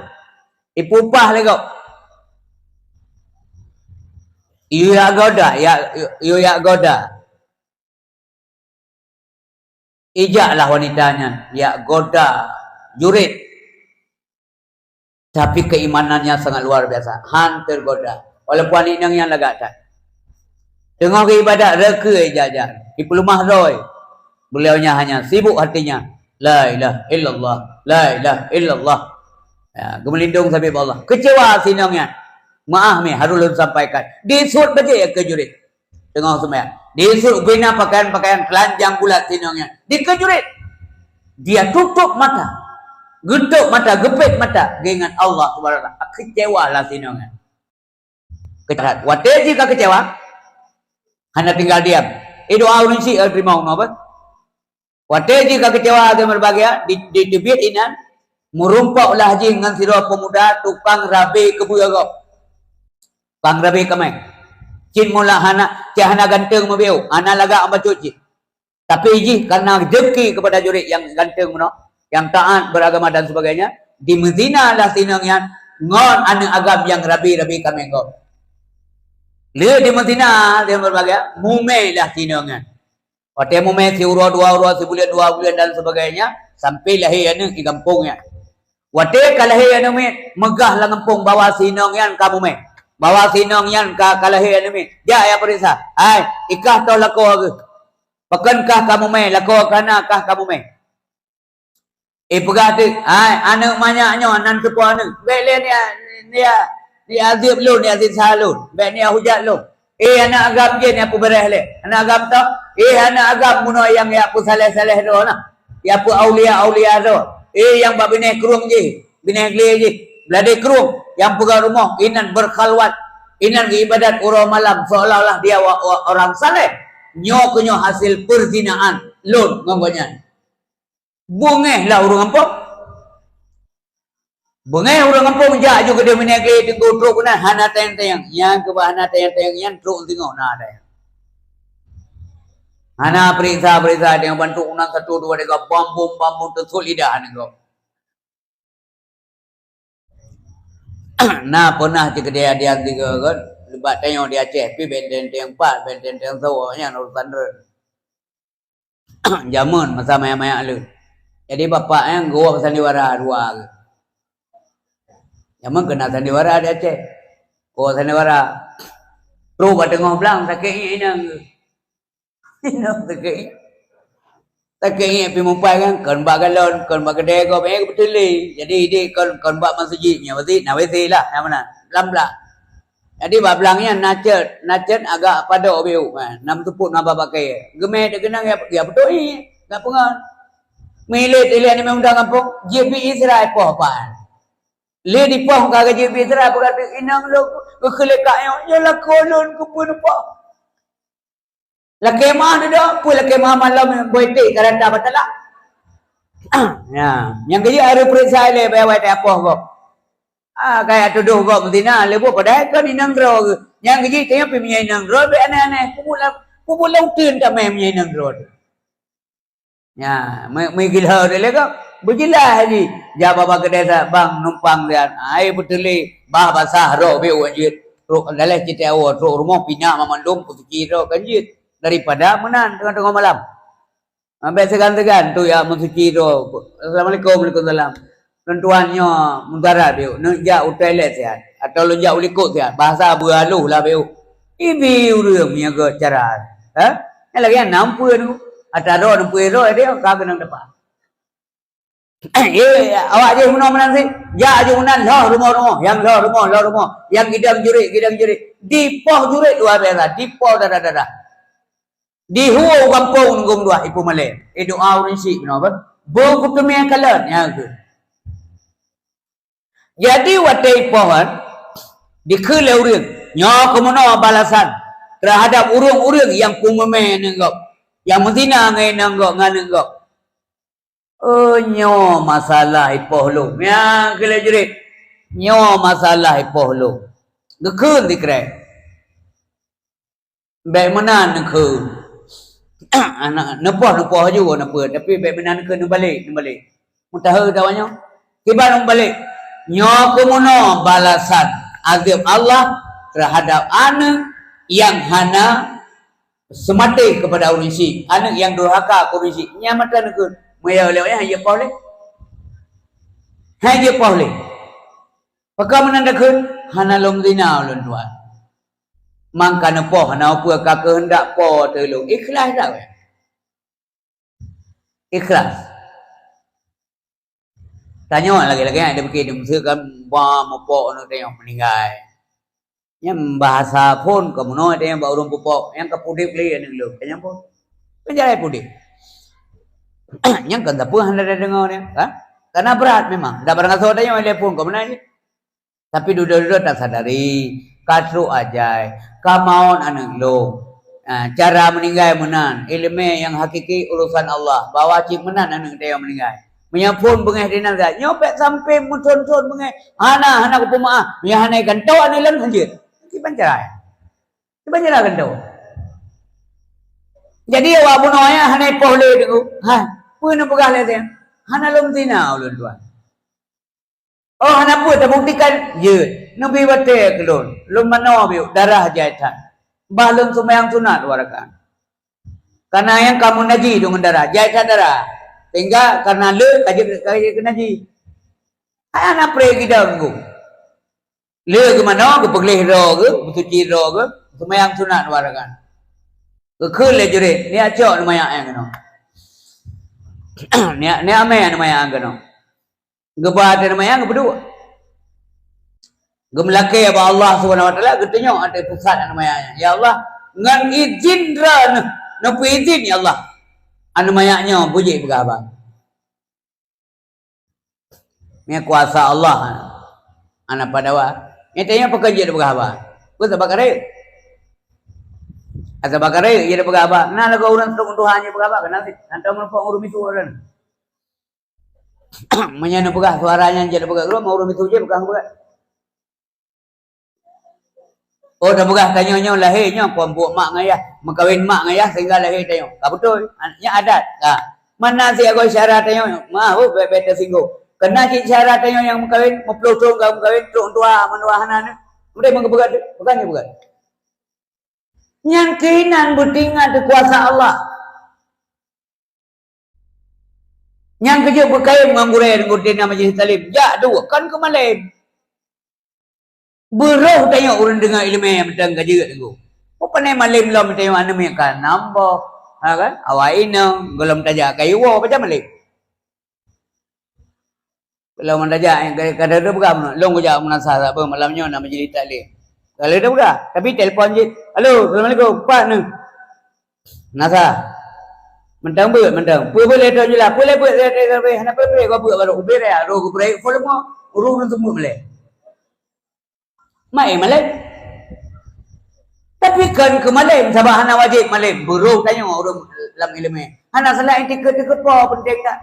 Ipupah lé gob. Yue jak goda, ya, yue jak goda. Ijaklah wanita nyan jak goda jurit. Tapi keimanannya sangat luar biasa, han teugoda. Walaupun aneuk inong nyan lagak that. Teungoh geuibadat, reukeu ijak-jak, ipeuleumah droe. Beliau nyan hanya sibuk hatinya, "La ilaha illallah, la ilaha illallah." Ya, geumeulindong sabe bak Allah. Kecewa si inong nyan. Meu'ah mi harus lôn sampaikan. Disuet beujeuet keu jurit. Teungoh seumayang. Disuet bina pakaian-pakaian telanjang bulat si inong nyan. Dikeue jurit. Dia tutup mata. Geutup mata, geupet mata. Geuingat Allah Subhanahu wa Taala. Kecewa lah si inong nyan. Kecewa. Watée jih ka kecewa, hana tinggal diam. Eh, doa ureuëng syik ka teurimong, apa? Watée jih ka keucewa, até meubahagia, di, diteubiet inan, meurumpok lah jih ngon sidroe peumuda tukang rabe keubeue gob. Tukang rabe kamé. Cit mula hana, cit hana ganteng meubiôh, hana lagak bacut jih. Tapi jih karena dengki kepada jurit nyang ganteng meunoe, nyang taat beragama dan sebagainya, dimeuzina lah si inong nyan ngon aneuk agam nyang rabe-rabe kamé gob. Lheueh dimeuzina, dia berbagai, mumé lah si inong nyan. Watée mumé siuroe dua uroe, sibuleuen dua buleuen dan sebagainya, sampai lahé aneuk di gampông nyan. Watée ka lahé aneuk miet, meugah lam gampông bahwa si inong nyan ka mumé. Bahwa si inong nyan ka, ka lahé aneuk miet. Jak ya peuriksa. Hai, ikah toh lakoe geuh. Pakon kah ka mumé, lakoe kana kah ka mumé. Eh, peugah teuk, "Hai, aneuk manyak nyoe nan teupeue aneuk. Bék lé nia, nia, nia azeub lôn, nia siksa lôn. Bék nia hujat lôn. Eh, aneuk agam jih nia peubeureh lé. Aneuk agam toh? Eh, aneuk agam bunoe nyang jak peusaleh-saleh droe na. Jak peuaulia-aulia droe. Eh, nyang bak binéh krueng jih, binéh glé jih, bladé krueng, nyang peugah rumoh, inan beukhalwat, inan geuibadat uroe malam seolah-olah dia wa-, wa-, orang saleh. Nyoe keuh nyoe hasil peuzinaan lôn ngon gobnyan." Beungéh lah ureuëng gampông. Beungéh ureuëng gampông jak ju keudeh minék lé teungku trok keunan hana teng-teng. Nyang keubah hana teng-teng nyan trok singoh na ada. Hana peuriksa-peuriksa, dia bantu unan satu dua tiga, bam bum, bam bum, teusut lidah ni kok. Na peunah cit kejadian tiga kan, lebat tanyoe di Aceh, pi benteng-benteng empat, benteng-benteng sawo, nyan urusan ren. Jameun masa manyak-manyak lé. Jadi bapak nyan geuwoe sandiwara dua. Jameun keunan sandiwara di Aceh. Geuwoe sandiwara. Trok bak teungoh blang sakét inong. Inong sakét. Sakét inong pi mumpai kan, kon bak galon, kon bak keudè gob, eh, beutôi lé. Jadi idéh kon, kon bak masjid nyan, masjid na W C lah, na mana? Lam blang. Jadi bak blang nyan na cét, na cét agak padok biu, ha, nam tupuk na babak kayèe. Geumè teukeunong ya, ya beutôi, gak peungon. Milet-ilet ni memang gampông, jeuet bi Israel poh pan. Lé dipoh ka jeuet bi Israel, berarti inong lôn keukeulé kak nyoe, nyoe lakoe lôn keupeue neupoh. Lakèe meuah dudoe, peue lakèe meuah malam boh iték ka rata batalak. Ya, nyang keujeuet harôh peuriksa ilèe bak awai teuh apoh gob. Ah, kaya tudoh gob meuzina, lé boh padahai kon inong droe geuh. Nyang keujeuet tanyoe pih meunyoe inong droe, bèk aneh-aneh. Peue buet lam, peue buet lam uteuen tamè meunyoe inong droe teuh. Ya, meu-, meugilho teuh lé gob. Beujeulaih jih, jak bak keudè sa bang numpang siat. Ai beutôi lé, bah basah rot biu jeuet. Trok daleh cit awoe, trok rumoh pih na mandum peusuci droe kan jeuet. Daripada meunan teungoh-teungoh malam. Ambek seugan-seugan tu ya meusuci droe. Assalamualaikum, waalaikumsalam. Lôn tuan nyoe meudarat biu, neuk jak u toilet siat, atau lôn jak u likot siat, bahasa beualoh lah biu. Ibi ureueng meunyoe gét cara. Ha? Nyan lagèe nyan nampeue tu. Ata droe nampeue droe dia ka keunong teupah. Eh, awak jih meunoe meunan sit. Jak jih meunan lhôh rumoh-rumoh, nyang lhôh rumoh, lhôh rumoh, nyang gidang jurit, gidang jurit. Dipoh jurit luar biasa, dipoh darah-darah. Di huo gampông ngon dua ipu malèe. Eh, doa ureueng syiek keunoe bah. Beu kuteumé kalon, nyan keuh. Jadi watèe ipoh nyan, dikheun lé ureueng, nyoe keuh meunoe balasan terhadap ureueng-ureueng nyang peumèmè aneuk gob, nyang meuzina ngon aneuk gob, ngon aneuk gob. Oh, nyoe masalah ipoh lôn. Nyang keuh lé jurit. Nyoe masalah ipoh lôn. Geukheun sikrek. Bèk meunan neukheun. Aneuk neupoh, neupoh aju neupeu, tapi bèk meunan neukheun neubalek, neubalek. Meutahu dawa nyoe? Kiban neubalek. Nyoe keuh meunoe balasan azab Allah terhadap aneuk nyang hana seumaté keupada ureueng syiek, aneuk nyang durhaka keu ureueng syiek. Nyan mantong neukheun. Meunyoe lé nyan, han jeuet poh lé. Han jeuet poh lé. Pakon meunan takheun? Hana lôn zina ulôn tuan. Mangka neupoh hana peue ka keuheundak Po teu lôn. Ikhlas dak weh? Ikhlas. Tanyoe lagèe-lagèe nyan, dia pikir dia meuseuk kan, bah, mupok aneuk tanyoe meuninggai. Nyan bahasa phôn ka meunoe tanyoe bak ureueng pupok, nyang ka pudép lé aneuk lôn, tanyoe phôn. Kan jarai pudép. Nyan kan sapeue hana tadeungoe nyan, kan? Karena brat memang. Dak barang asoe tanyoe lé phôn ka meunan jih. Tapi dudoe-dudoe tasadari, ka trok ajai, ka mawöt aneuk lôn. Ha, cara meuninggai meunan, ileumèe nyang hakiki urusan Allah, bahwa cit meunan aneuk tanyoe meuninggai. Meunyoe phôn beungèh dinan zat, nyoe bèk sampai meuthôn-thôn beungèh, hana, hana kupeumeu'ah, meunyoe hana gantoe aneuk lôn hanjeuet. Kiban cara. Kiban cara gantoe. Jadi awak bunoe nyan hana ipoh lé teungku. Ha, peue neupeugah lé teuh? Hana lôn zina ulôn tuan. Oh, hana peue tabuktikan? Jeuet. Neubi watèe keu lôn. Lôn manoe biôk, darah jai that. Bah lôn seumayang sunat dua rakaat. Karena nyang ka meunaji deungon darah, jai that darah. Sehingga karena le ka jeuet, ka jeuet keu naji. Hai hana pré gidong geuh. Le geumanoe, geupeugleh droe geuh, geusuci droe geuh, seumayang sunat dua rakaat. Geukheun lé jurit, "Neujak cok aneuk manyak nyan keunoe. Neujak, neujak amé aneuk manyak nyan keunoe." Geuba ateueh aneuk manyak nyan geupeuduek. Geumeulakèe bak Allah Subhanahu Wa Taala, geutunyok ateueh pusat aneuk manyak nyan. "Ya Allah, ngon izin Droeneuh, neupeuizin, ya Allah, aneuk manyak nyoe beujeuet peugah haba." Nyan kuasa Allah. Hana padawa. Nyan tanyoe pakon jeuet peugah haba? Peue sabab ka rayeuk? Sabab ka rayeuk jeuet peugah haba. Na lagoe ureueng trok tuha jeuet peugah haba, keunan sit. Hantom meureumpok ureueng miseue ureueng. Meunyoe neupeugah suara nyan jeuet peugah, ureueng miseue jeuet peugah, peugah. Oh, tapeugah tanyoe nyoe lahé nyoe kon buet mak ngon ayah, meukawen mak ngon ayah sehingga lahé tanyoe. Ka beutôi. Nyan adat. Ha. Mana si agoe syara tanyoe? Maaf, oh, bèk-bèk teusinggong. Keunan cit syara tanyoe nyang meukawen, meuploh thon ka meukawen, trok tuha, meutuha hana aneuk. Meudeh meugeubeugat, bukan nyoe bukan. Nyan keunan beutingat keu kuasa Allah. Nyang keujeuet beukayém ngon gurèe teungku di majelis taklim, jak duek kon keu malém. Beurôh tanyoe ureueng deungoe ileumèe mantong ka jeuet teungku. Peue pané malém lom tanyoe aneuk miet ka nam boh, ha kan? Awak inong gohlom tajak kayue woe pajan malém. Lom tajak, eh, ka, ka, ka, ka, lôn kujak meunasah sabe malam nyoe na majelis taklim. Ka lheueh dah peugah, tapi telepon jih, "Halo, assalamualaikum, pat neuh?" Meunasah. Mantong beuet, mantong. Peue boleh teujeulaih, peue lé beuet, eh, eh, eh, hana peue-peue, kau beuet baru ubit ya, roh geubreak volume, ureueng seumeuk malém. Maén malém. Tapi kon keu malém, sabab hana wajéb malém. Beurôh tanyoe ureueng lam ileumèe. Hana salah iktikeuet-tikeuet po, penting dah.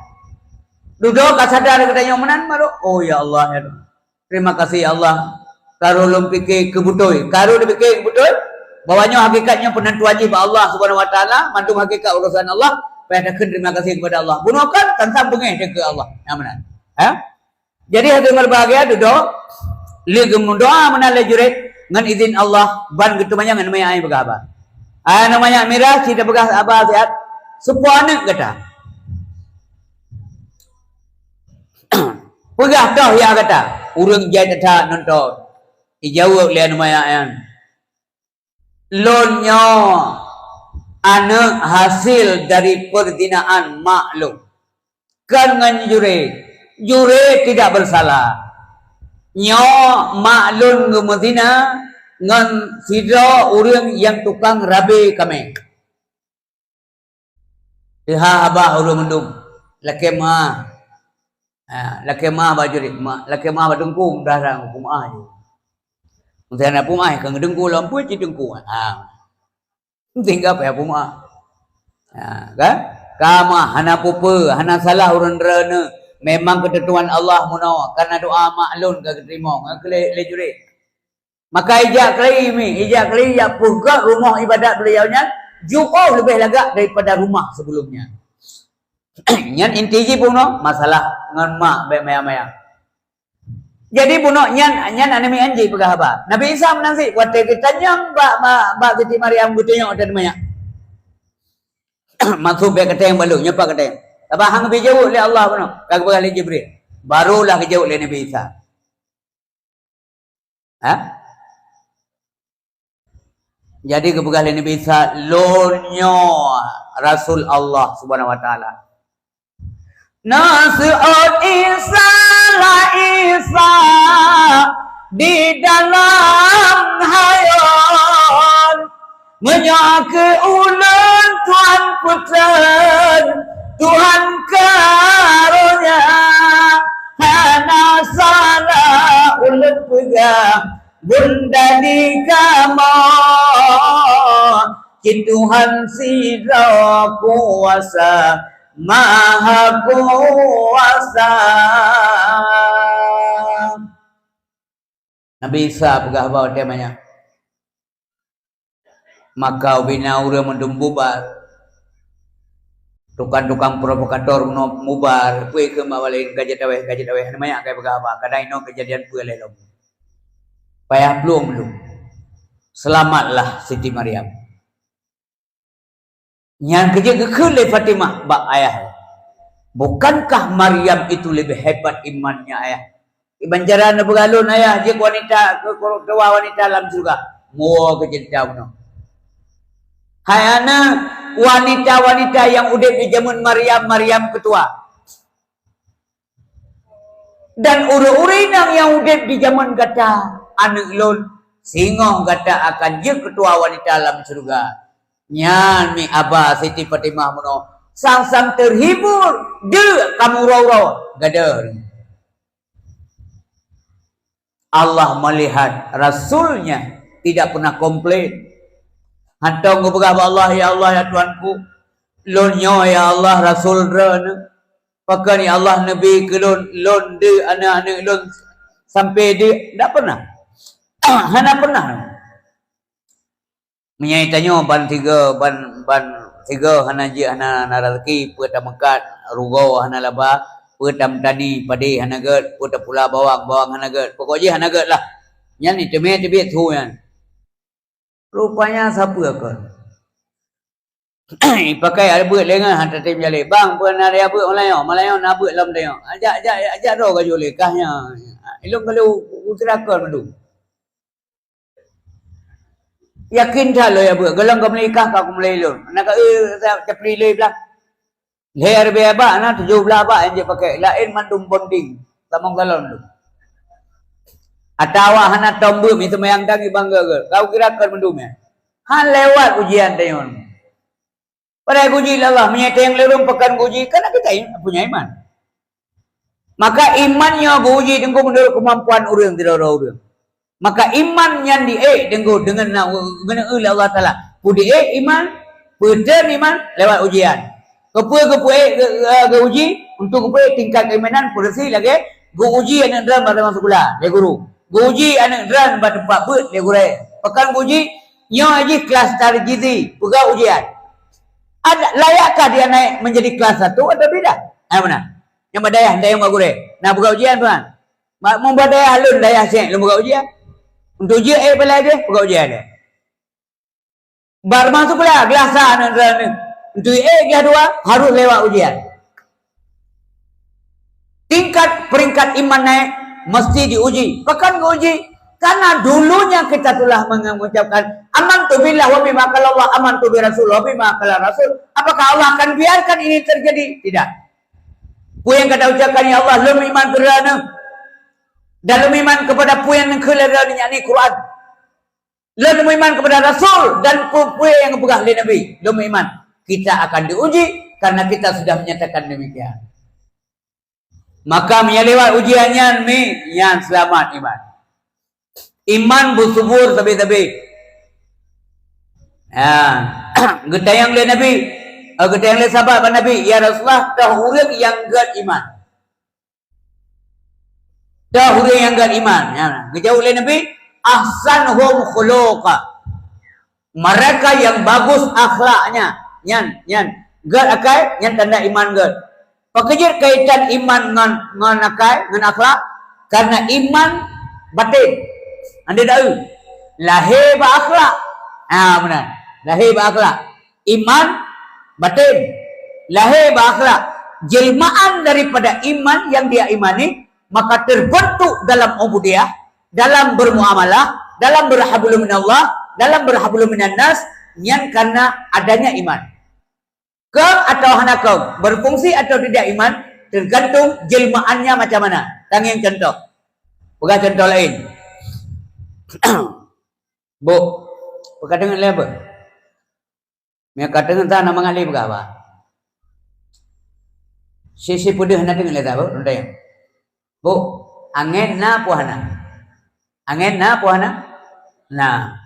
Dudoe ka sadar geutanyoe meunan baru, "Oh ya Allah, ya Tuhan. Terima kasih ya Allah. Karu lôn pike keu beutôi." Karu dipike keu beutôi bahwa nyoe hakikat nyoe peunentuan jih bak Allah Subhanahu wa Taala, mandum hakikat urusan Allah, payah takheun terima kasih kepada Allah. Bunoe kan tantang beungéh keu Allah. Nyang meunan. Ha? Jadi hadirin berbahagia, dudoe, lheueh geumeudoa meunan lé Juraij ngon izin Allah ban geuteumanyong aneuk manyak nyan peugah haba. Aneuk manyak mirah, ci tapeugah haba siat, "Soe po aneuk gata? Peugah toh yah gata." Ureueng jai that-that nonton. Ijaweueb lé aneuk manyak nyan, "Lôn nyoe aneuk hasil dari perzinaan mak lôn. Kon ngon Juraij. Juraij tidak bersalah. Nyoe mak lôn geumeuzina ngon sidroe ureueng nyang tukang rabe kamé." Teuhah haba ureueng mandum, lakée meu'ah. Ha, lakée meu'ah bak Juraij, ma-, lakée meu'ah bak teungku, mudah-mudahan peu'ah ju. Meusé hana peu'ah, ka ngon teungku lom, peue cit teungku. Ha. Tinggai payah peu'ah. Ha, kan? Ka meu'ah, hana peue-peue, hana salah ureueng droeneuh. Memang keuteuntuan Allah meunoe, kareuna doa mak lôn ka geuteurimong. Ha, keu lé, lé Juraij. Maka ijak keulai mi, ijak keulai jak peugöt rumoh ibadat beliau nyan jiôh leubeh lagak daripada rumah sebelum nyan. Nyan inti jih bunoe masalah ngon mak bèk maya-maya. Jadi bunoe nyan, nyan aneuk miet nyan jipeugah haba. Nabi Isa meunan cit watèe geutanyong bak, bak, bak Siti Maryam geutunyok watèe manyak. Maksud bèk kateng balu, nyoe pat kateng. Sabab han geubri jaweueb lé Allah bunoe, ka geupeugah lé Jibril. Barulah geujaweueb lé Nabi Isa. Ha? Jadi geupeugah lé Nabi Isa, "Lôn nyoe Rasul Allah Subhanahu wa Taala." Na seuôt Isa la Isa di dalam hayon. Meunyoe keu ulôn Tuhan peutrön, Tuhan karonya, hana salah ulôn peugah, bunda di kamoe, cit Tuhan sidroe kuasa, maha kuasa. Nabi Isa peugah bak watèe manyak. Maka ubena ureueng mandum bubar. Tukang-tukang provokator bunoe mubar. Peue keu mak walén ka jeuet awéh, ka jeuet awéh. Hana manyak kai peugah haba. Kadang inoe keujadian peue lé lom. Payah plueng lom. Selamatlah Siti Maryam. Nyan keujeuet geukheun lé Fatimah bak ayah, "Bukankah Maryam itu lebih hebat imannya, Ayah? Iban cara neupeugah lôn, Ayah, jeuet wanita keu, keu, ketua wanita lam syeuruga." Mua keu ceurita bunoe. Hai aneuk, wanita-wanita nyang udeb di jameun Maryam, Maryam ketua. Dan ureueng-ureueng inong nyang udeb di jameun gata, aneuk lôn, singoh gata akan jeuet ketua wanita lam syeuruga. Nyan mi haba Siti Fatimah bunoe, sang-sang teuhibur, deuk ka meuuroe-uroe, gadôh. Allah melihat Rasul-Nya tidak pernah komplain. Hantom geupeugah bak Allah, "Ya Allah, ya Tuhanku, lôn nyoe, ya Allah, rasul Droeneuh. Pakon, ya Allah, neubi keu lôn, lôn deuk aneuk-aneuk lôn sampoe deuk?" Ndak pernah. Hana pernah. Meunyoe tanyoe ban tiga, ban, ban tiga hana jeuet, hana na raseuki, peue tameukat, rugoe hana laba, peue tameutani, padé hana gét, peue tapula bawang, bawang hana gét, pokok jih hana gét lah. Nyan ni teumé teubiet su nyan. Rupanya sapeue kon. Ipakai abeuet lé ngon hana tem jaleh. Bang, peue na abeuet malam nyoe? Malam nyoe na abeuet lom tanyoe. Ajak, ajak, ajak droe ka joleh kah nyoe. Ilôn ka lheueh kukira kon mandum. Yakin that lôn abeuet. Golom ka meuli kah ka kumeuli lôn. Na ka, eh, sa-, capli lé blah. Lhèe ribèe bak na tujoh blaih bak nyang jeuet pakai. Laén mandum bonding. Tamong galon tu. Atawa hana tom beuet, mi seumayang tangi bangga ke. Kau kira kon mandum ya. Han lewat ujian tanyoe. Padahai geuji lé Allah, meunyoe teueng lé ureueng pakon geuji, karena kita im-, punya iman. Maka iman nyoe geuji teungku meunurot keumampuan ureueng sidroe-droe ureueng. Maka iman nyan di-ék teungku deungon na geuneuk Allah Taala. Peue di-ék iman, peue teun iman lewat ujian. Keupeue geupeuék geu-, geu-, geuji, untuk geupeuék tingkat keimanan peureusi lagèe geuji aneuk droe bak teuma sikula lé guru. Geuji aneuk droe bak teumpat beuet lé gurèe. Pakon geuji, nyoe jih kelas tarjizi, peugah ujian. Ada, layakkah dia naik menjadi kelas satu atau tidak? Hai meunan. Nyang bak dayah, dayah mak gurèe. Nah, peugah ujian, tuan. Mak, mun bak dayah lôn, dayah seng, lôn peugah ujian. Untuk jeuet ék balai deh, peugah ujian deh. Bar masuk lah, geulasa aneuk droe. Untuk ék glah dua, harus lewat ujian. Tingkat peringkat iman naik, mesti diuji. Pakon geuuji? Karena dulunya kita telah mengucapkan, "Amantu billah wa bima qala Allah, amantu bi rasul wa bima qala rasul." Apakah Allah akan biarkan ini terjadi? Tidak. Peue nyang ka taucapkan, "Ya Allah, lôn meuiman keu Droeneuh, dan lôn meuiman kepada peue nyang neukheun lé Droeneuh, yakni Quran. Lôn meuiman kepada Rasul dan peue-peue nyang geupeugah lé Nabi, lôn meuiman." Kita akan diuji karena kita sudah menyatakan demikian. Maka meunyoe lewat ujian nyan, mi, nyan seulamat iman. Iman beusubur sabe-sabe. Ha, geutanyong lé Nabi, eh, geutanyong lé sahabat bak Nabi, "Ya Rasulullah, toh ureueng nyang gét iman? Toh ureueng nyang gét iman?" Ya, geujaweueb lé Nabi, "Ahsanuhum khuluqa." Mereka yang bagus akhlaknya. Nyan, nyan. Gét akai, nyan tanda iman gét. Pakon jeuet kaitan iman ngon, ngon akai, ngon akhlak? Karena iman batin. Ande dau. Lahé bak akhlak. Ha, meunan. Lahé bak akhlak. Iman batin. Lahé bak akhlak. Jelmaan daripada iman yang dia imani, maka terbentuk dalam ubudiyah, dalam bermuamalah, dalam berhablum minallah, dalam berhablum minannas, nyan karena adanya iman. Kong atau hana kong, berfungsi atau tidak iman, tergantung jelmaannya macam mana. Tangieng contoh. Peugah contoh laén. Bu, peugah deungon lé apa? Meunyoe ka teungeut sa na mangat lé peugah bah. Si-si peudeuh na teungeut lé sa, Bu, rondée. Bu, angén na peue hana? Angén na peue hana? Na.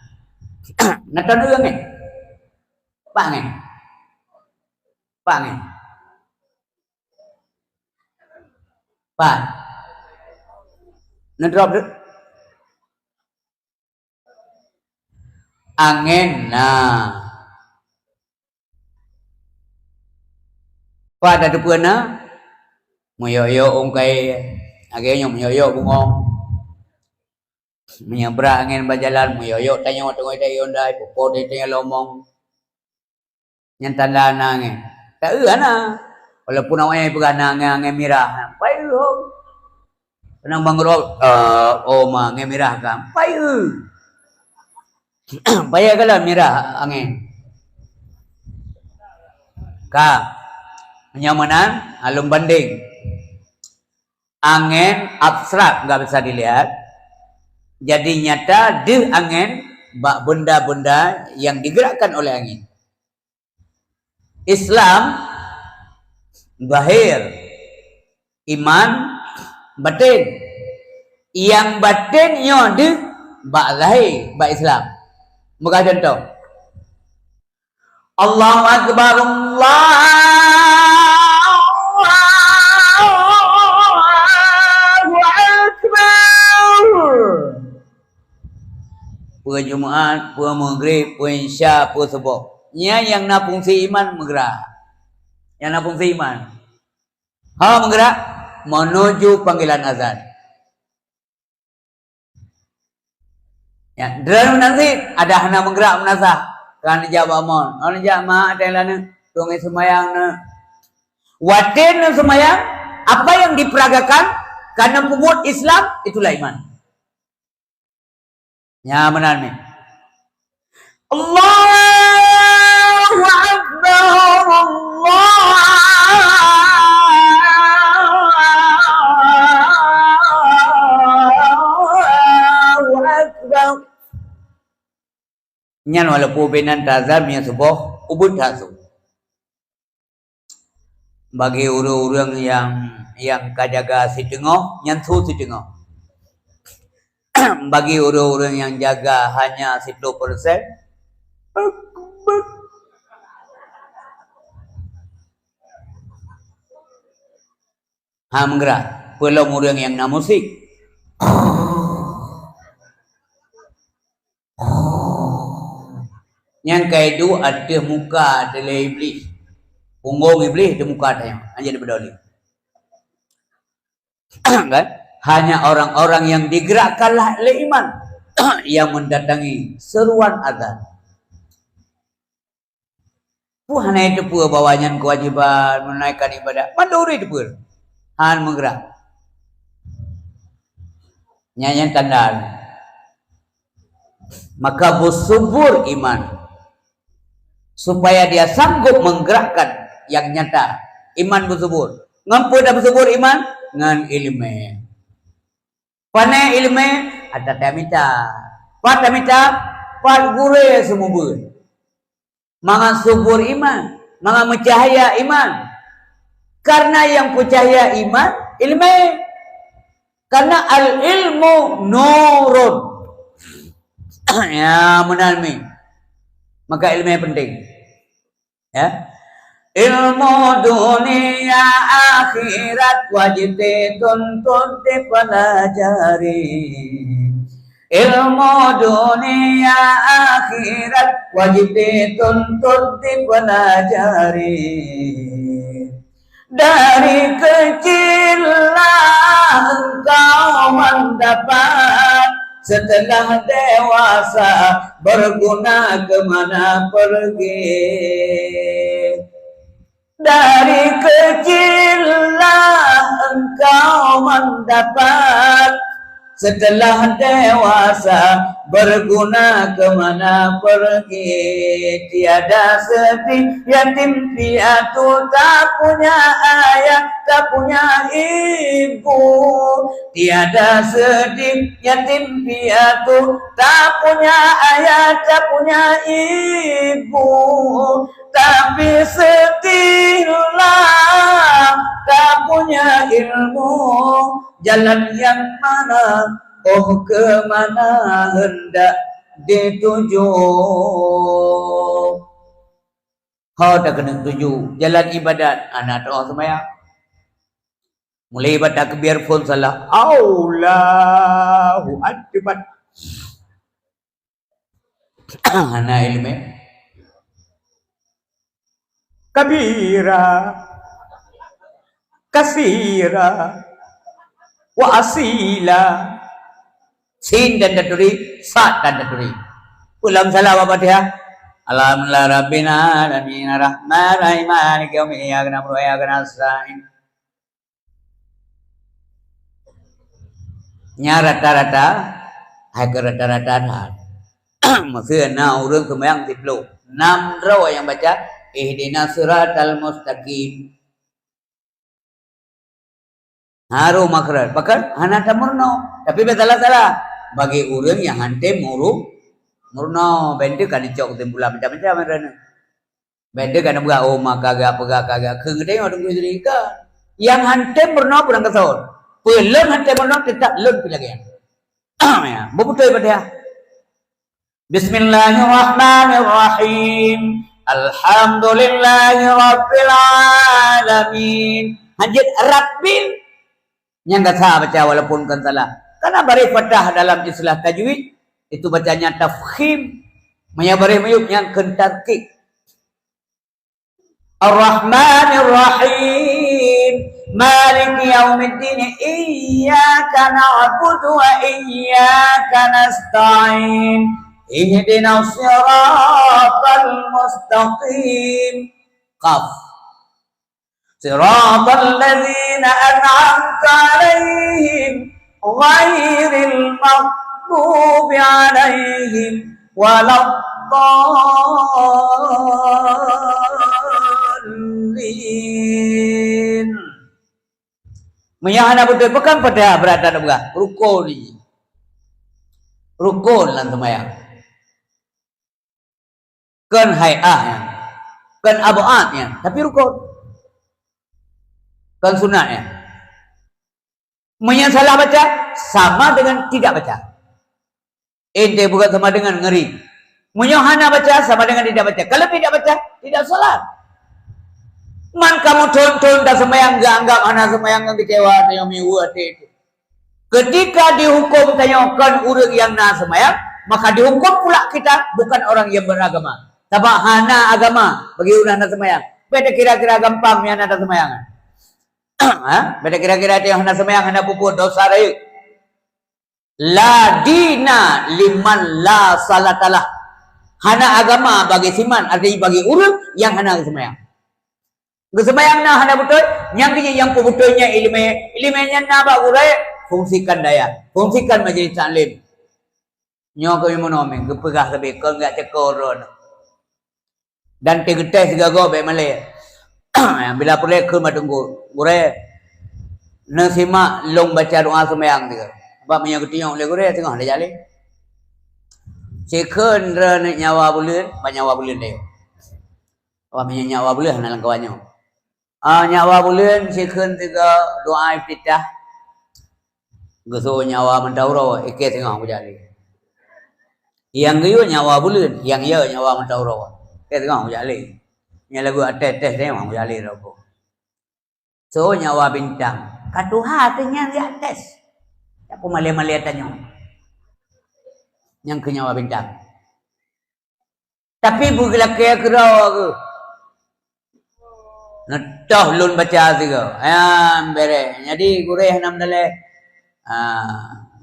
Na taneuk angén? Pak angén. Pak angén. Pak. Neudrop deh. Angén na. Pat tateupeue na? Meuyok-yok ôn kayée, lagée nyoe meuyok-yok bungöng. Meunyoe brat angén bak jalan, meuyok-yok tanyoe teungoh tayue ôn dai, peue-peue tanyoe lomong. Nyan tanda na angén. Taeu hana. Walaupun awaknyan peugah na angén, angén mirah. Pai eu hom. Keunong bangkrot, eh, oh ma, angén mirah ka. Pai eu. Payah galon mirah angén. Ka. Meunyoe meunan, alun bandeng. Angén abstrak enggak bisa dilihat. Jadi nyata deuh angén bak benda-benda yang digerakkan oleh angin. Islam zahir, iman batin. Yang batin nyoe deuh bak zahir, bak Islam. Peugah contoh. Allahu Akbar, Allahu Akbar. Peue Jumat, peue Maghrib, peue Isya, peue Suboh. Nyan nyang na fungsi iman meugrak. Nyang na fungsi iman. Ha meugrak menuju panggilan azan. Ya, droeneuh meunan cit, adak hana meugrak meunasah. Kan jak bak mon. Hana jak mak, ada laneuk, tueng seumayang na. Watée na seumayang, apa yang diperagakan karena peubuet Islam, itulah iman. Ya, meunan mi. Allahu Akbar, Allahu Akbar. Nyan walaupun binan tazam nyang suboh ubit that su. Bagi ureuëng-ureuëng nyang, nyang ka jaga siteungoh, nyan su siteungoh. Bagi ureuëng-ureuëng nyang jaga hanya siploh persen, ha meugrak, peulom ureuëng nyang na musik. Nyang ka iduek ateueh muka teuh lé Iblih. Punggong Iblih di muka tanyoe, hana jadi peudoli. Kan? Hanya orang-orang yang digerakkan lah lé iman yang mendatangi seruan azan. Peue hana jiteupeue bahwa nyan keuwajéban menunaikan ibadat? Mandum ureuëng jiteupeue. Han meugrak. Nyan, nyan tanda. Maka beusubur iman supaya dia sanggup menggerakkan yang nyata. Iman beusubur. Ngon peue tabeusubur iman? Ngon ileumé. Pane ileumé? Ata tamita. Pat tamita? Pat gurée seumeubeuet. Mangat subur iman, mangat meucahya iman. Karena nyang peucahya iman, ileumé. Karena al-ilmu nurun. Ya, meunan mi. Maka ileumé penting. Ya. Ilmu dunia akhirat wajib dituntut dipelajari. Ilmu dunia akhirat wajib dituntut dipelajari. Dari kecillah engkau mendapat, setelah dewasa berguna ke mana pergi. Dari kecillah engkau mendapat, setelah dewasa berguna ke mana pergi. Tiada sedih yatim piatu, tak punya ayah, tak punya ibu. Tiada sedih yatim piatu, tak punya ayah, tak punya ibu. Tapi sedihlah tak punya ilmu, jalan yang mana, oh ke mana hendak dituju. Ho takeuneuk tuju jalan ibadat, hana teu'oh seumayang. Mulai bak takbir phon salah. Allahu Akbar. Hana ileumé. Kabira, kasira, wa asila. Sin dan taturi, sad dan taturi. Ulang salah bak Fatihah. Alhamdulillah Rabbil Alamin, Ar-Rahman Rahim, Maliki Yaumiddin, Iyyaka na'budu wa iyyaka nasta'in. Nya rata-rata, hai ke rata-rata that. Maksud na ureuëng seumayang siploh, nam droe nyang baca, "Ihdinas siratal mustaqim." Harôh makhraj, bahkan hana tameurunoe, tapi bèk salah-salah. Bagi ureuëng nyang han tém muru-, meurunoe, bèk teuh ka neucok keusimpulan macam-macam droeneuh. Bèk teuh ka neupeugah, "Oh, ma ka gak peugah ka gak kheun geutanyoe teungku sendiri." Kan nyang han tém meurunoe peudong keusôn. Peue lôn han tém meurunoe, teutap lôn pih lagèe nyan. Ya, beutôi Fatihah. Bismillahirrahmanirrahim. Alhamdulillahirabbil alamin. Hanjeuet Rabbil. Nyang gata baca walaupun kon salah. Karena baréh fathah dalam istilah tajwid, Itu bacanya tafkhim. Meunyo bareh miyueb nyan kheun tarkik. Ar-Rahmanir Rahim. Maliki yaumiddin. Iyyaka na'budu wa iyyaka nasta'in. Ihdinas siratal mustaqim. Qaf. Siratal ladzina an'amta 'alaihim ghairil maghdubi 'alaihim waladdallin. Meunyo hana beutôi, pakon Fatihah brat that peugah? Rukun ni. Rukun lam seumayang. Kon hai'ah nyan. Kon ab'ad nyan, tapi rukun. Kon sunat nyan. Meunyo salah baca, sama dengan tidak baca. Ente bukan sama dengan ngeri. Meunyo hana baca, sama dengan tidak baca. Kalau tidak baca, tidak salat. Man kamoe thon-thon taseumayang, geuanggap hana seumayang, ngon keucewa, tanyoe miweuh até. Ketika dihukum tanyoe kon ureuëng nyang na seumayang, maka dihukum pula kita bukan orang yang beragama. Sabab hana agama bagi ureuëng na seumayang. Beda kira-kira gampang nyang na seumayang. Ha? Beda kira-kira dia hana seumayang, hana pupuk, dosa rayeuk. La dina liman la salatalah. Hana agama bagi siman, artinya bagi ureuëng nyang hana seumayang. Geuseumayang na hana beutôi, nyang keuh nyang peubeutôi nyan ileumé, ileumé nyan na bak gurée, fungsikan dayah, fungsikan majlis taklim. Nyoe keuh meunoe meugeupeughah sabe kon gak cekor droe. Dan teugeuteh sigoe-goe bék malée. Bila peureulée kheun bak teungku, gurée, neusimak lôn baca doa seumayang tiga. Bak meunyoe geutunyok lé gurée teungoh lé jalé. Sikheun droe nyawa buleuen, bak nyawa buleuen deh. Wah, meunyoe nyak wa buleuen hana lam kawan nyoe. Ah, nyak wa buleuen sikheun tiga doa iftitah. Geuso nyak wa mantau uroe, ikei teungoh kujak lé. Nyang geuyue nyak wa buleuen, nyang ye nyak wa mantau uroe. Ikei teungoh kujak lé. Nyang lagu ates-tes teungoh kujak lé rokok. So nyak wa bintang. Ka tuha teuh nyan jak tes. Yak peumalée-malée tanyoe. Nyang keu nyak wa bintang. Tapi beugeulakée keudroe geuh. Neutoh lôn baca sigoe. Nyan bereh. Jadi gurée hana meudaleh. Ha,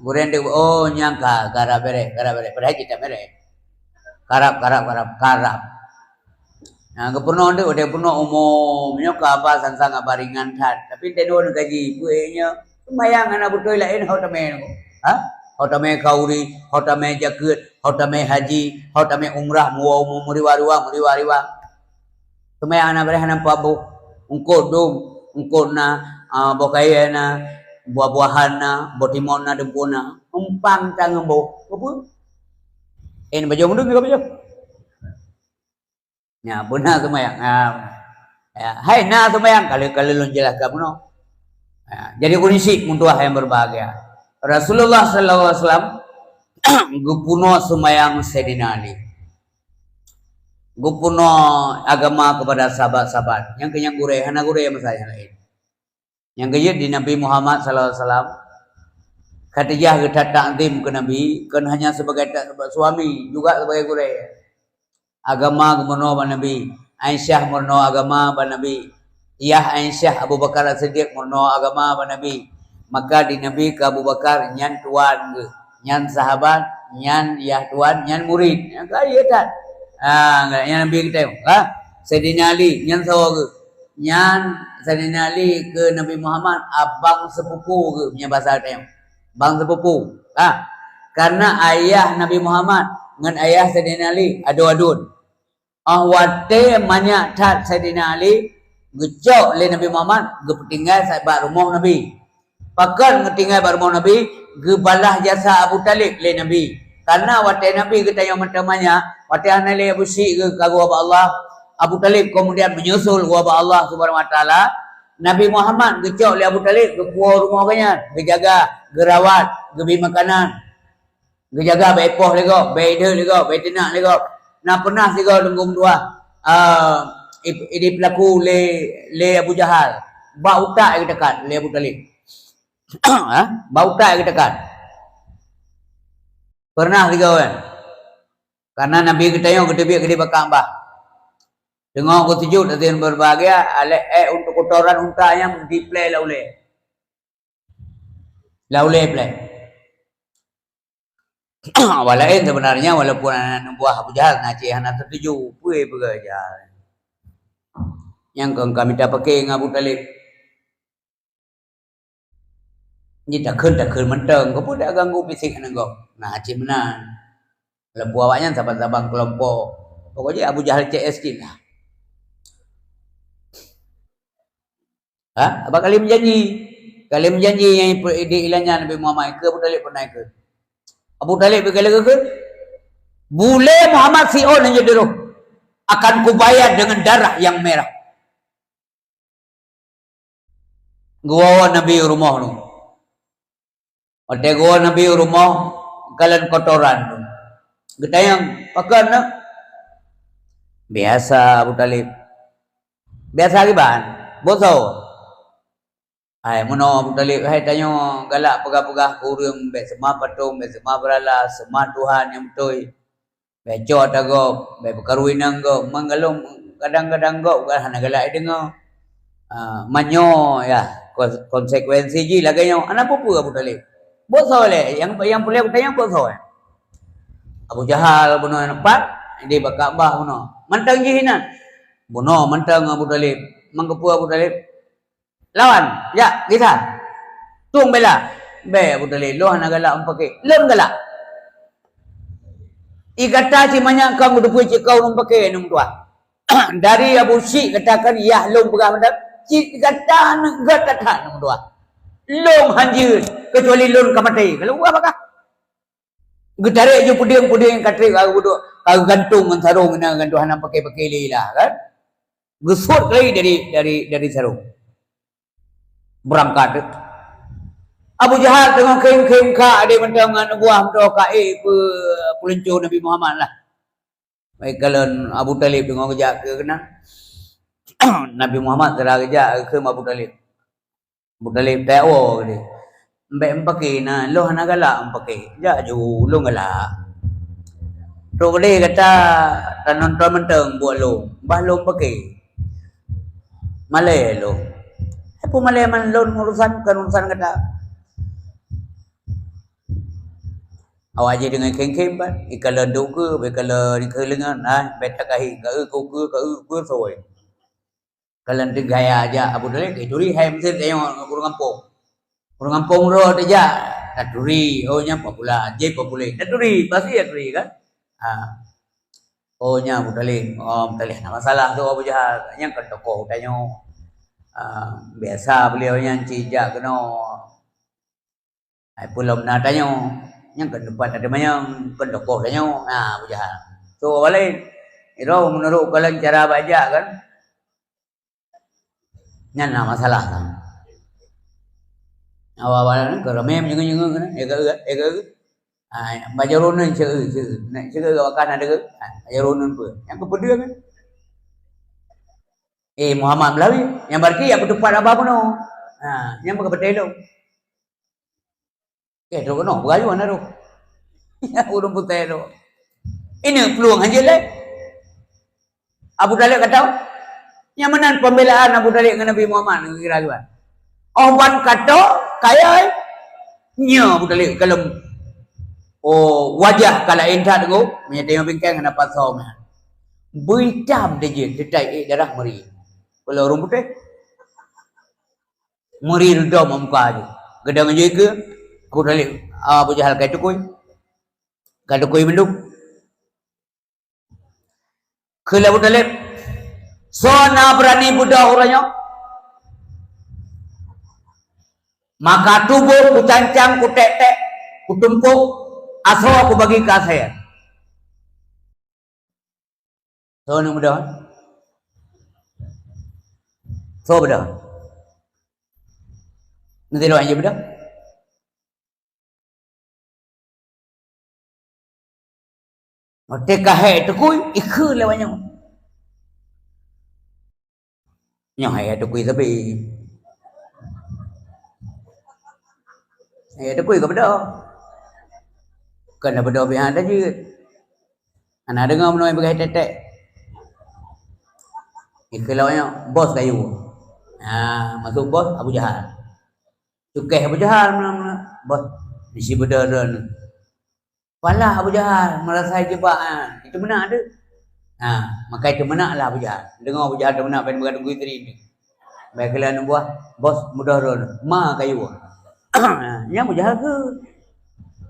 gurée ndeuk, oh, nyang ka, karab bereh, karab bereh. Padahai cit that bereh. Karab, karab, karab, karab. Ha, geupeurunoe ndeuk, watée peurunoe umum. Nyoe ka haba sang-sang haba ringan that. Tapi teuh nyoe gaji, buet nyoe. Seumayang hana beutôi laén ho tamé nyoe. Ha? Ho tamé khauri, ho tamé jakeuet, ho tamé haji, ho tamé umrah, muwa umum, meuriwa-riwa, meuriwa-riwa. Seumayang hana bareh hana paboh. Eungkot dum, eungkot na, ah, boh kayée na, buah-buahan na, boh timon na, dum peue na. Umpang tanggong boh. Apa? Eh, bajong dum juga bajong. Nya, beuna seumayang. Ha. Ya, hai na seumayang, kali-kali lôn jelaskan bunoe. Ya, jadi kondisi meutuah yang berbahagia. Rasulullah sallallahu alaihi wasallam geupunoe seumayang Saidina Ali. Geupunoe agama kepada sahabat-sahabat. Nyang keu nyang gurée, hana gurée masa nyang laén. Nyang geuyue di Nabi Muhammad sallallahu alaihi wasallam, Khadijah geuthat takzim keu Nabi, kon hanya sebagai ta-, suami, juga sebagai gurée. Agama geumeurunoe bak Nabi, Aisyah meurunoe agama bak Nabi, yah Aisyah Abu Bakar As-Siddiq meurunoe agama bak Nabi. Maka di Nabi keu Abu Bakar nyan tuan geuh, nyan sahabat, nyan yah tuan, nyan murid. Nyan ka ye that. Ha, nyan Nabi kita, ha? Saidina Ali nyan sawoe geuh. Nyan Saidina Ali keu Nabi Muhammad abang sepupu geuh, meunyoe basa tanyoe. Bang sepupu. Ha. Karena ayah Nabi Muhammad ngon ayah Saidina Ali adu-aduen. Ah, watée manyak that Saidina Ali geucok lé Nabi Muhammad geupeutinggai sa-, bak rumoh Nabi. Pakon geutinggai bak rumoh Nabi, geubalah jasa Abu Thalib lé Nabi. Karena watée Nabi geutanyong mantong manyak, watée hana lé Abu Syik geuh ka geuwoe bak Allah, Abu Thalib kemudian menyusul geuwoe bak Allah Subhanahu Wa Taala, Nabi Muhammad geucok lé Abu Thalib geupuwoe rumoh geuh nyan, geujaga, geurawat, geubri makanan. Geujaga bèk ipoh lé gob, bèk ideuek lé gob, bèk iteunak lé gob. Na peunah sigoe teungku meutuah, ah, i-, i-, dipeulaku lé, lé Abu Jahal. Bak utak geutekan lé Abu Thalib. Ha? Bak utak geutekan. Pernah sigoe kan? Karena Nabi geutanyoe geuteubiet keudeh bak Ka'bah. Teungoh geuseujud hadirin berbahagia, alek ék untuk kotoran unta nyan diplè lam ulèe. Lam ulèe plè. Awak laén sebenarnya walaupun aneuk buah Abu Jahal na cit hana setuju, peue peugah Jahal. Nyang keu ka mita paké ngon Abu Thalib. Nyan takheun-takheun mantong, keupeue dak ganggu misek aneuk gob. Nah, cit meunan. Walaupun awaknyan saban-saban kelompok. Pokoknya Abu Jahal C S cit lah. Ha? Abang kali menjanji. Kali menjanji nyang ipe-, di ilanyan Nabi Muhammad ikeu Abu Talib pernah ikeu. Abu Talib ikeu lagèe keu, "Bulèe Muhammad siôn hana jeuet diroh. Akan kubayar dengan darah yang merah." Geuwoe Nabi u rumoh nyoe. Watèe geuwoe Nabi u rumoh, kalon kotoran tu. Geutanyong, "Pakon nyoe?" "Biasa, Abu Talib." "Biasa kiban? Bôh soe?" "Hai, meunoe Abu Talib, hai tanyoe galak peugah-peugah keu ureueng, bèk seumah patong, bèk seumah beurala, seumah Tuhan nyang beutôi. Bèk cok ata gob, bèk peukaru inong gob, meugalom kadang-kadang gob kan hana galak jideungoe. Ah, meunyoe, ya, kon-, konsekuensi jih lagèe nyoe, hana peue-peue Abu Talib. Bôh soe lé, nyang, nyang peureulèe geutanyoe bôh soe?" Abu Jahal bunoe nyan pat, di bak Ka'bah bunoe. Mantong jih inan. Bunoe mantong Abu Talib. Meukeupeu Abu Talib? "Lawan, jak, gisa. Tueng bela." "Bèk, Abu Talib, lôn hana galak meupaké." "Lôn galak. I gata cit manyak ka meuteupeue cit ka ureueng paké aneuk meutuah. Dari Abu Syik gata kan yah lôn peugah mantong, cit gata aneuk gata that aneuk meutuah. Lôn hanjeuet, keucuali lôn ka maté." Kalau buah bakah. Geutarek ju peudeueng-peudeueng ka trép ka geuduek, ka geugantung ngon sarong, na gantung hana paké-paké lé lah, kan? Geusut lagi dari, dari, dari sarong. Beurangkat. Abu Jahal teungoh khém-khém ka adé mantong ngon buah meudoe ka ék peu-, peulunco Nabi Muhammad lah. Baik kalon Abu Talib teungoh geujak keu keunan. Nabi Muhammad sira geujak keu Abu Talib. Abu Talib teuwoe geude. "Bèk meupaké na, lôn hana galak meupaké. Jak ju, lôn galak. Trok geude gata tanonton mantong buet lôn, bah lôn paké. Malèe lôn." "Hai peue malèe man lôn urusan, kon urusan gata." Awak jih deungon khém-khém ban, ikalon dikeue, ikalon dikeue leungon, nah, bèk takahi, ka eu, ka eu, ka eu, ka eu, soe. Kalon teuh gaya jak Abu Talib, eh, turi hai meusé tanyong ureueng gampông. Ureueng gampông droe teuh jak, taturi, oh, nyan popular, jih populer. Taturi, pasti taturi kan? Ha. Oh, nyan Abu Talib. Oh, Abu Talib hana masalah tu Abu Jahal. Nyan kan tokoh tanyoe. Ha, biasa beliau nyan cit jak keunoe. Hai peue lom na tanyoe, nyang keu teumpat tateumanyong, keu tokoh tanyoe, na Abu Jahal. So, awak laén, irong meunurot kalon cara bajak kan, nyan na masalah kan. Awak-awak nyan keu ramé meunyeungeue-nyeungeue kan, ya ke, ya ke. Ha, bajak roh nyan ceu, ceu, nak ceu awak kan ada ke? Ha, bajak roh nyan peue? Nyang keu peudeueng kan. Eh, Muhammad Meulawi, nyang berarti ya keu teumpat abah bunoe. Ha, nyang bak beutôi lom. Eh, trok keunoe, beurayuan na roh. Ureueng putéh tu. Ini peuluang hanjeuet lé. Abu Talib kata, nyang meunan pembelaan Abu Talib ngon Nabi Muhammad ngon kira-kira. Oh, ban kata, kaya, eh. Nya Abu Talib kalon, oh, wajah ka laén that teungku, meunyo teurimong bingkeng hana pasoe meuhan. Beuitam dijih, teutai ék darah meuri. Kalau ureueng putéh. Meuri reudôm muka jih. Geudong jih keu Abu Talib, Abu Jahal kai tukui. Kai tukui mandum. Kheun lé Abu Talib, "Soe na beurani beudôh uroe nyoe? Maka tuboh kucancang, kutek-tek, kutumpôk, asoe kubagi keu asèe." Soe nyang beudôh? Soe beudôh? Nanti doa je beudôh. Watèe ka hék tukui, ikheun lé awak nyoe. Nyoe hék tukui sabe. Hék tukui ka beudôh. Kon na beudôh pih hana jeuet. Hana deungoe meunoe peugah tetek. Ikheun lawak nyoe, bos kayu. Ha, maksud bos Abu Jahal. Cukéh Abu Jahal meunan-meunan. Bos, di si beudôh droeneuh. Pala Abu Jahal meurasa jibak, ha, itu meunan deuh. Ha, maka itu meunan lah Abu Jahal. Deungoe Abu Jahal teumeunak ban beurangkat gui teurimong. Baik keulan buah, bos mudah droeneuh. Ma kayu. Ha, nyan Abu Jahal keu.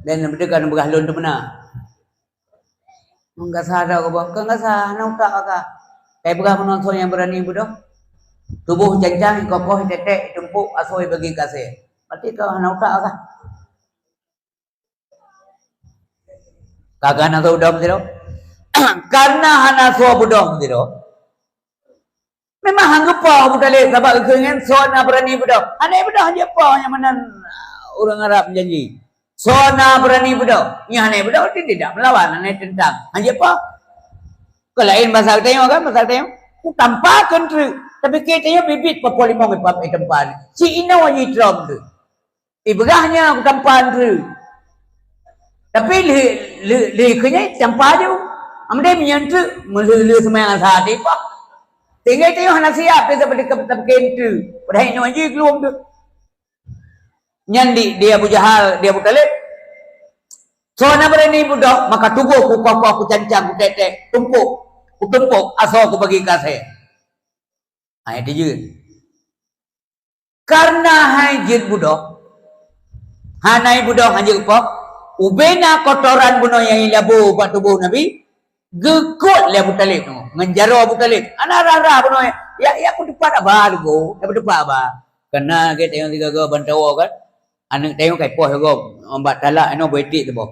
Dan beudeuh kan beurah lôn teumeunak. Meugasa dah keu bos, keu gasa hana utak ka. Kai peugah meunoe soe nyang beurani beudôh. Tuboh cancang, kokoh, tetek, tumpôk, asoe bagi kasée. Berarti kau hana utak ka. Ka hana soe beudôh sidroe. Karena hana soe beudôh sidroe. Memang han geupoh Abu Thalib sabab geukheun nyan soe na beurani beudôh. Hana beudôh han jeuet poh nyang meunan ureuëng Arab janji. Soe na beurani beudôh. Nyan hana beudôh, tidak melawan, hana tentang. Han jeuet poh. Keu laén basa geutanyoe kan, basa geutanyoe. Ku tampa keu treuk. Tapi keu tanyoe bibit poh-poh limong ipap itampa. Si inoe jitrom tu. Ibrah nyan kutampa treuk. Tapi lé, lé, lé keu nyan tampa ju. Amdé meunyan treuk, meulheueh-lheueh seumayang sa tipa. Tinggai tanyoe hana siap, tapi, tapi, tapi, tapi, padahai nyoe jih geulom tu. Nyan di, di Abu Jahal, di Abu Thalib. Soe na beurani beudôh, maka tuboh kukoh-koh, kucancang, kutetek, tumpôk, kutumpôk, asoe kubagi kasée. Ha, itu je. Karena hai jeuet beudôh, hana beudôh han jeuet poh, ubena kotoran bunoe nyang ilabo bak tuboh Nabi, geukot lé Abu Thalib nyoe, ngon jaroe Abu Thalib. Hana rhah-rhah bunoe, ya, ya peuteupat haba leugo, ya peuteupat haba. Karena lagée tanyoe sigoe-goe bantawoe kan, aneuëk tanyoe ka ipoh sigoe, bak talak inoe boh iték teuboh.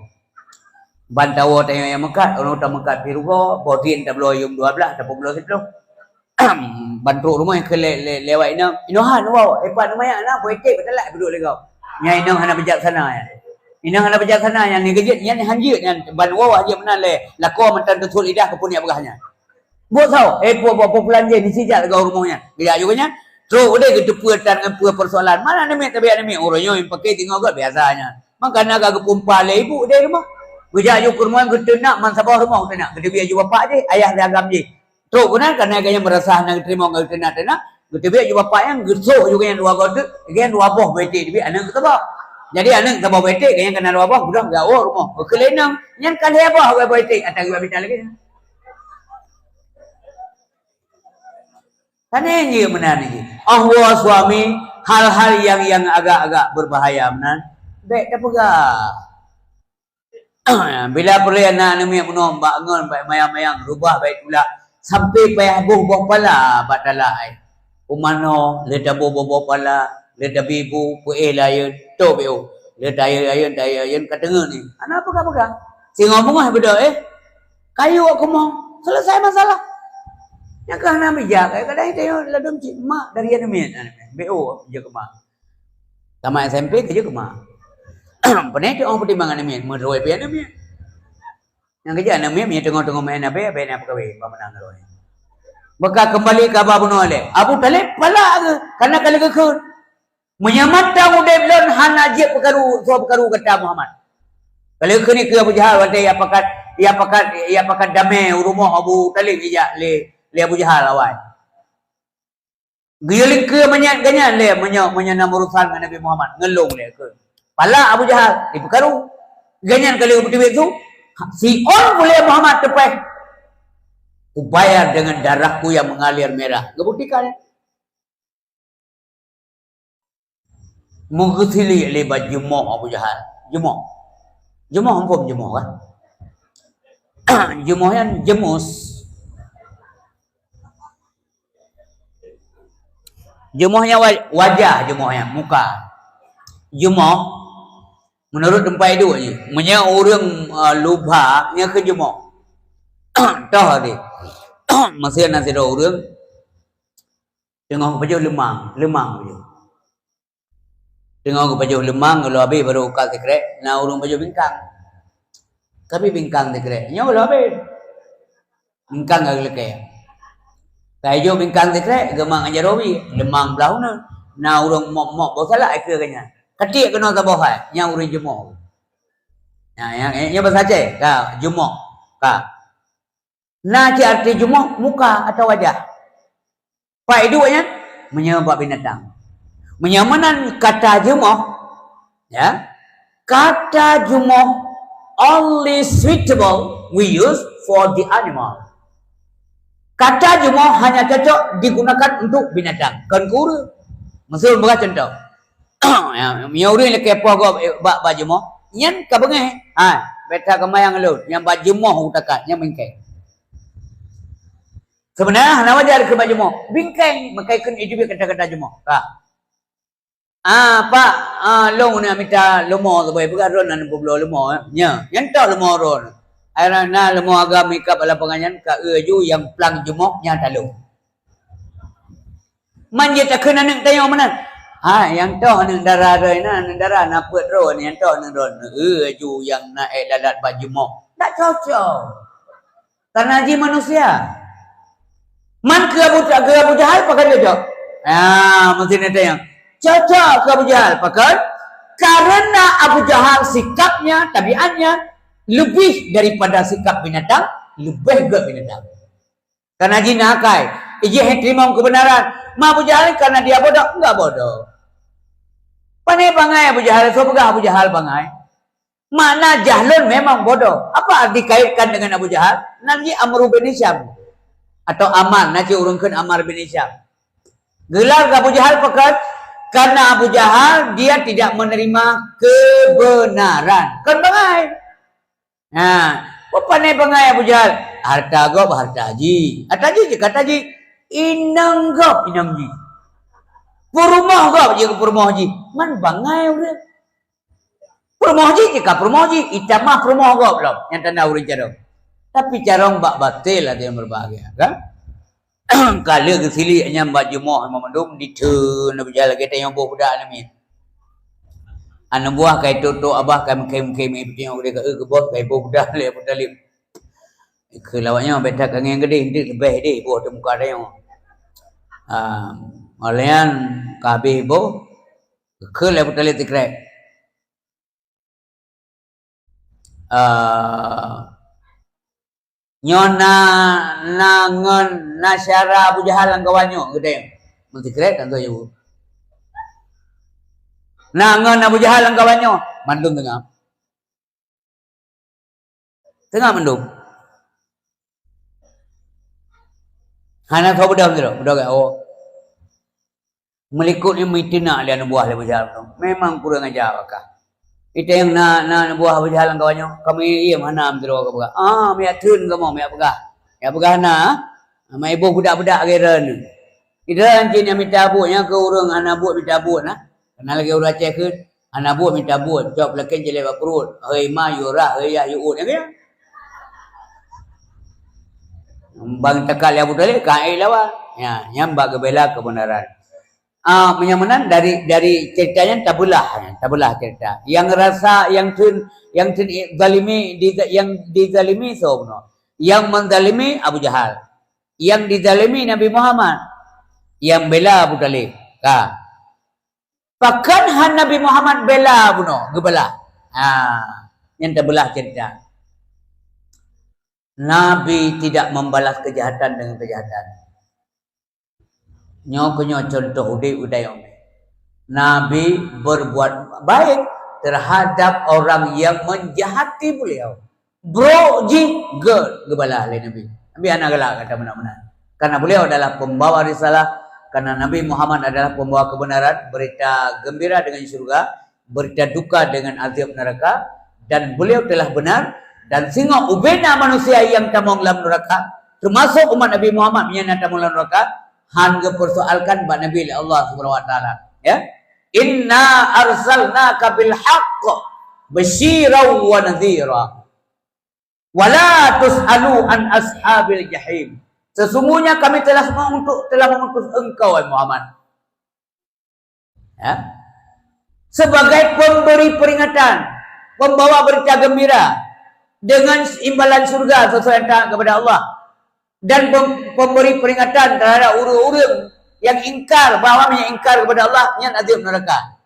Bantawoe tanyoe nyang meukat, ureuëng tameukat pih rugoe, boh dien tabloe yuem dua blaih, tapeubuloe siploh. Ban trok rumoh nyang keu lé-, lé-, lewat inong, inoe han woe, eh, pat lumayan na, boh iték bak talak peuduek lé gob. Nyan inong hana bijaksana nyan. Inong hana bijaksana nyan, ni keujeuet nyan han jeuet nyan, ban woe han jeuet meunan lé, lakoe mantong teusut lidah keu peue nyang peugah nyan. Buet saboh, eh, puwoe, puwoe, puwoe pulan jih, ni sijak lagée rumoh nyan. Geujak juga nyan, trok udeh geuteupeue tan ngon peue persoalan. Mana aneuk miet, tapi aneuk miet, ureuëng nyoe nyang pakai tinggai gét biasa nyan. Maka na ka geupumpa lé ibu udeh rumoh. Geujak ju keu rumoh, geuteunak, man saboh rumoh geuteunak. Geuteubiet ju bapak jih, ayah di agam jih. Trok keunan, karena gobnyan meurasa hana geuteurimong, geuteunak-teunak. Geuteubiet ju bapak nyan, geusoh juga nyan dua goe teuk, gobnyan dua boh boh iték teubiet, aneuëk geuh saboh. Jadi aneuëk saboh boh iték, gobnyan kana dua boh, geudoh geuwoe rumoh. Geukheun lé inong, nyan ka lhée boh boh iték, ata geuh biet lagée nyan. Kan nyan jih meunan jih. Ahwa suami, hal-hal yang, yang agak-agak berbahaya meunan, bék tapeugah. Bila peureulée na aneuk miet bunoe bak ngon, bak mayang-mayang, rubah bak tulak, sampai payah boh boh pala bak talak ai. Umanoe, lé taboh boh boh pala, lé tabi bu, peuéh layeuen, toh béu. Lé tayeuen-ayeuen, tayeuen-ayeuen ka teungeut ni. Hana peugah-peugah. Singoh beungoh beudôh, eh. Kayu aku mau. Selesai masalah. Nyang ka hana bijak, eh, kadang tanyoe ladom cit mak dari aneuk miet, aneuk miet. B O je keu mak. Tamat S M P keujeuet keu mak. Peureulée teuh oh peutimbangan aneuk miet, meuroi pih aneuk miet. Nyang keujeuet aneuk miet, miet teungoh-teungoh meu'en abée, abée na peukawen, bah meunang roh. Maka keumbali keu haba bunoe lé. Abu Thalib palak geuh, karena ka lheueh geukheun. Meunyoe mantong udeb lôn hana jeuet peukaru, soe peukaru gata Muhammad. Ka lheueh kheun keu Abu Jahal watée ia pakat, ia pakat, ia pakat damé u rumoh Abu Thalib ijak lé, lé Abu Jahal awai. Geuyue lingkeue manyét gobnyan lé meunyoe, meunyoe na urusan ngon Nabi Muhammad, ngon lôn lé kheun. Palak Abu Jahal, jipeukaru. Gobnyan ka lheueh geuteubiet su, siôn puléh Muhammad teupéh. Kubayar dengan darahku yang mengalir merah. Geubuktikan. Meugeusiliek lé bak jumoh Abu Jahal. Jumoh. Jumoh, muphom jumoh kan? Jumoh nyan jemus. Jumoh nyan wa-, wajah jumoh nyan, muka. Jumoh, menurut teumpat iduek jih. Meunyoe ureuëng, eh, lubha, nyan keuh jumoh. Toh deh. Meusé na sidroe ureuëng teungoh geupajoh leumang, leumang geupajoh. Teungoh geupajoh leumang, geuloh abéh barô ka sikrek, na ureuëng pajoh bingkang. Ka abéh bingkang sikrek, nyoe geuloh abéh. Bingkang ka geulakée. Ka ijoh bingkang sikrek, geumat ngon jaroe wie, leumang blah uneuen. Na ureuëng mok-mok boh salak ai keu gobnyan. Ka tiek keunoe saboh hai, nyan ureuëng jumoh. Nah, nyang, nyang bahasa Aceh, ka, jumoh. Ka. Na cit arti jumoh, muka atau wajah. Pak iduek nyan, meunyoe bak binatang. Meunyoe meunan kata jumoh, ya, kata jumoh only suitable we use for the animal. Kata jumoh hanya cocok digunakan untuk binatang, kon keu ureueng. Miseu lôn peugah contoh. Ya, meunyoe ureueng lakée poh gob bak, bak jumoh, nyan ka beungéh. Ha, beta keumayang lôn, nyang bak jumoh utakat, nyang bingkeng. Sebenarnya hana wajar keu bak jumoh. Bingkeng, meukai kheun ijubit kata-kata jumoh. Ka. Ah, Pak, ah, lôn nak mita leumo saboh, peugah droeneuh hana peubloe leumo, eh. Nya, nyan toh leumo droeneuh. Ai na leumo agam ikab lam lapangan nyan, ka eu aju nyang plang jumoh nyan talôn. Man jeuet takheun aneuk tanyoe meunan. Ha, nyang toh aneuk dara droeneuh, aneuk dara na peuet droeneuh, nyang toh aneuk droeneuh. Eu aju nyang na ék lalat bak jumoh. Tak cocok. Karena jih manusia. Man keu Abu, keu Abu Jahal pakon cocok? Ya, meusti neutanyong. Cocok keu Abu Jahal. Pakon? Karena Abu Jahal sikapnya, tabiatnya lebih daripada sikap binatang, lebih gét binatang. Karena jih na akai, ijih teurimong kebenaran. Ma Abu Jahal karena dia bodoh? Enggak bodoh. Pane bangai Abu Jahal, soe peugah Abu Jahal bangai? Makna jahlun memang bodoh. Apa dikaitkan dengan Abu Jahal? Nan jih Amru bin Hisham. Atau Ammar, na cit ureueng kheun Ammar bin Hisham. Gelar Abu Jahal pakon? Karena Abu Jahal, dia tidak menerima kebenaran. Kon bangai. Ha, pane bangai Abu Jahal? Harta gob, harta jih. Harta jih, jih harta jih. Inong gob, inong jih. Peurumoh gob, jih peurumoh jih. Man bangai ureueng. Peurumoh jih, jih ka peurumoh jih. Itamah peurumoh gob lom. Nyang tanda ureueng carông. Tapi carông bak batèe lah nyang berbahagia, kan? Ka lheueh geusiliek nyan bak jumoh mandum, ditheun Abu Jahal lagèe tanyoe boh budak namiet. Aneuk buah ka itôp-tôp abah, ka meukhém-khém, ipeutanyoe geude ka, "Eh, keuboh, ka iboh budak lé Abu Thalib." Keu lawak nyoe, beta ka ngieng geudeh, enteuk leubeh deh boh di muka tanyoe. Ah, óh lheueh nyan ka habéh boh, keu lé Abu Thalib sikrek. Ah, nyoe na, na ngon, na syara Abu Jahal lam kawan nyoe, geude. Meusikrek kan tu. Na ngon Abu Jahal lam kawan nyoe, mandum teungoh. Teungoh mandum. Hana soe beudôh sidroe, beudôh gét, oh. Meulikot nyan meuteunak lé aneuk buah lé Abu Jahal nyoe. Memang kurang aja bakah. Ita nyang na, na aneuk buah Abu Jahal lam kawan nyoe, kamoe iem hana meuteuroe ka peugah. Ah, miyak theun kamoe, miyak peugah. Miyak peugah na, ma iboh budak-budak lagèe droeneuh. Droeneuh cit nyang mita buet, nyang keu ureueng hana buet mita buet na. Kana lagèe ureueng Aceh kheun, hana buet mita buet, cok peulakèe jilèe bak pruet. Hei ma, yue rah, hei yah, yue uet. Nyan keuh. Bang teuka lé Abu Thalib, ka ék lawan. Nyan, nyan bak geubela keubeunaran. Ah, meunyoe meunan dari, dari cerita nyan tabeulah, tabeulah cerita. Nyang rasa, nyang theun, nyang theun zalimi, di, nyang dizalimi soe bunoe? Nyang menzalimi Abu Jahal. Nyang dizalimi Nabi Muhammad. Nyang bela Abu Thalib. Ka. Pakon han Nabi Muhammad bela bunoe, geubela? Ha, nyan tabeulah cerita. Nabi tidak membalas kejahatan dengan kejahatan. Nyoe keuh nyoe contoh udép u dayong. Nabi berbuat baik terhadap orang yang menjahati beliau. Brok jih geu-, geubalah lé Nabi. Nabi hana galak gata meunan-meunan. Karena beliau adalah pembawa risalah, karena Nabi Muhammad adalah pembawa kebenaran, berita gembira dengan syurga, berita duka dengan azab neraka, dan beliau telah benar, dan singoh ubena manusia nyang tamong lam neraka, termasuk umat Nabi Muhammad nyang na tamong lam neraka, han geupersoalkan bak Nabi lé Allah Subhanahu wa Taala. Ya. "Inna arsalnaka bil haqq basyiran wa nadhira. Wa la tus'alu an ashabil jahim." Sesungguhnya kami telah mengutus, telah mengutus engkau, wahai Muhammad. Ya. Sebagai pemberi peringatan, pembawa berita gembira dengan imbalan syurga sesuai yang taat kepada Allah. Dan pem-, pemberi peringatan terhadap ureueng-ureueng yang ingkar, bahwa yang ingkar kepada Allah, nyan azab neraka.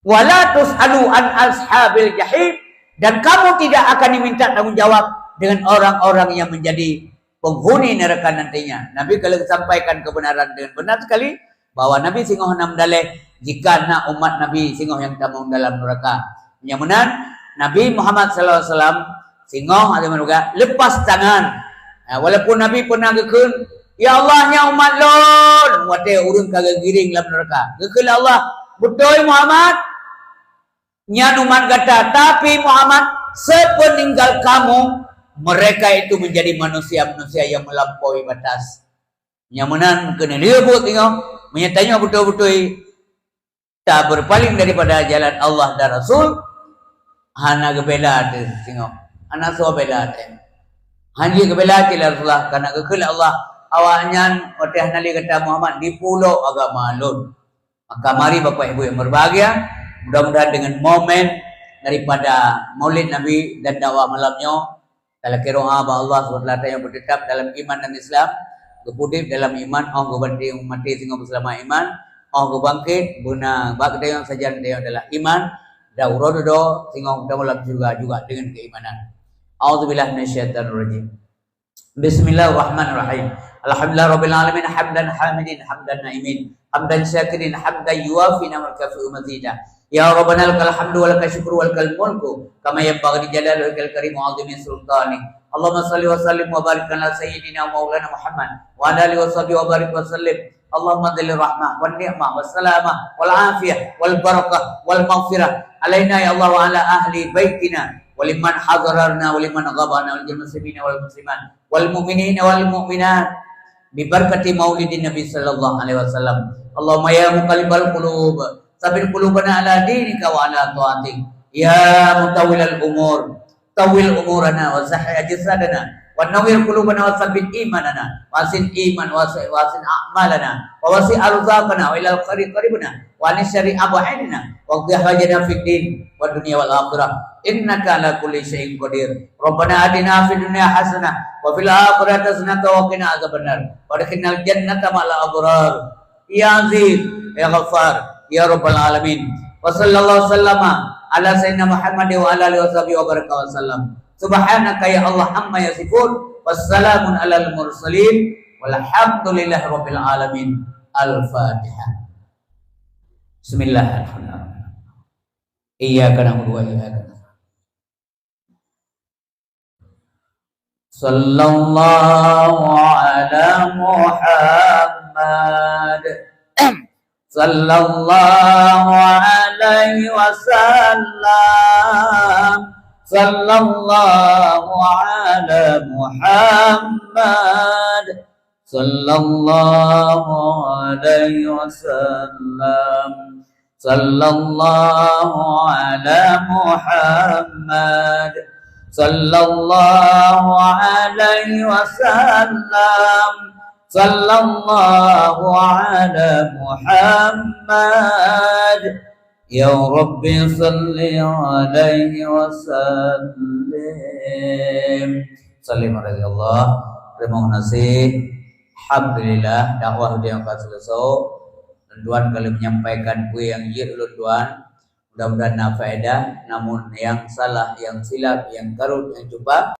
"Wa la tus'alu an ashabil jahim." Dan kamu tidak akan diminta tanggung jawab dengan orang-orang yang menjadi penghuni neraka nantinya. Nabi ka lheueh sampaikan kebenaran dengan benar sekali, bahwa Nabi singoh na meudaleh jika na umat Nabi singoh nyang tamong dalam neraka. Nyang meunan, Nabi Muhammad sallallahu alaihi wasallam singoh ada meureuga lepas tangan. Ha, walaupun Nabi pernah geukheun, "Ya Allah, nyan umat lôn," watée ureuëng ka geugiring lam neraka. Geukheun lé Allah, "Beutôi Muhammad, nyan umat gata, tapi Muhammad, sepeninggal kamu, mereka itu menjadi manusia-manusia yang melampaui batas." Nyang meunan keuneuk lheueh buet singoh, meunyoe tanyoe beutôi-beutôi tabeurpaling daripada jalan Allah dan Rasul, hana geubela teuh singoh, hana soe bela teuh. Hana jeuet geubela cit lé Rasulullah, karena geukheun lé Allah, "Awaknyan watée hana lé gata Muhammad dipulok agama lôn." Maka mari Bapak Ibu yang berbahagia, mudah-mudahan dengan momen daripada Maulid Nabi dan dakwah malam nyoe, talakée doa bak Allah subhanahu wa taala tanyoe beuteutap dalam iman dan Islam, geupeuudeb dalam iman, óh geubanting maté singoh beuseulamat iman, óh geubangkét beuna bak geutanyoe sajan tanyoe adalah iman, dan uroe dudoe singoh geutanyoe lam syeuruga juga dengan keimanan. A'udzubillahi minasyaitonirrajim. Bismillahirrahmanirrahim. Alhamdulillahirabbil alamin, hamdan hamidin, hamdan naimin, hamdan syakirin, hamdan yuwafi ni'mahu wa yukafi'u mazidah. Ya Rabbana lakal hamdu wa lakal syukru wa lakal mulku kama yanbaghi li jalali wajhikal karim wa 'azimi sultanik. Allahumma shalli wa sallim wa barik ala sayyidina wa maulana Muhammad wa ala alihi wa sahbihi wa barik wa sallim. Allahumma dzil rahmah wan ni'mah was salamah wal afiyah wal barakah wal maghfirah alaina ya Allah wa ala ahli baitina wa liman hadarana wa liman ghabana wal muslimina wal muslimat wal mu'minina wal mu'minat bi barakati maulidin Nabi sallallahu alaihi wasallam. Allahumma ya muqallibal qulub, tsabbit qulubana ala dinika wa ala taatik. Ya mutawwilal umur, tawwil umurana wa sahih ajsadana wa nawwir qulubana wa tsabbit imanana wa ahsin iman wa wasi', wa ahsin a'malana wa wasi' arzaqana wa ilal khairi qaribna wa 'ani syarri ab'idna wa qdi hajatana fid din wad dunya wal akhirah innaka ala kulli syai'in qadir. Rabbana atina fid dunya hasanah wa fil akhirati hasanatan wa qina adzabannar wa adkhilnal jannata ma'al abrar. Ya Aziz, ya Ghaffar, ya Rabbal Alamin. Wa sallallahu sallama ala sayyidina Muhammad wa ala alihi wa sahbihi wa baraka wa sallam. Subhanaka ya Allah amma yasifun. Wassalamun alal mursalin. Walhamdulillahi rabbil alamin. Al-Fatihah. Bismillahirrahmanirrahim. Iyyaka na'budu wa iyyaka nasta'in. Sallallahu ala Muhammad. Sallallahu alaihi wasallam. Sallallahu ala Muhammad. Sallallahu alaihi wasallam. Sallallahu ala Muhammad. Sallallahu alaihi wasallam. Sallallahu ala Muhammad. Ya Rabbi salli alaihi wasallim. Sallim alaihi Allah. Terima kasih. Alhamdulillah, dakwah nyang ka seuleusoe. Lôn tuan ka lheueh menyampaikan peue nyang jeuet lôn tuan. Mudah-mudahan na faedah. Namun nyang salah, nyang silap, nyang karot, nyang cupa,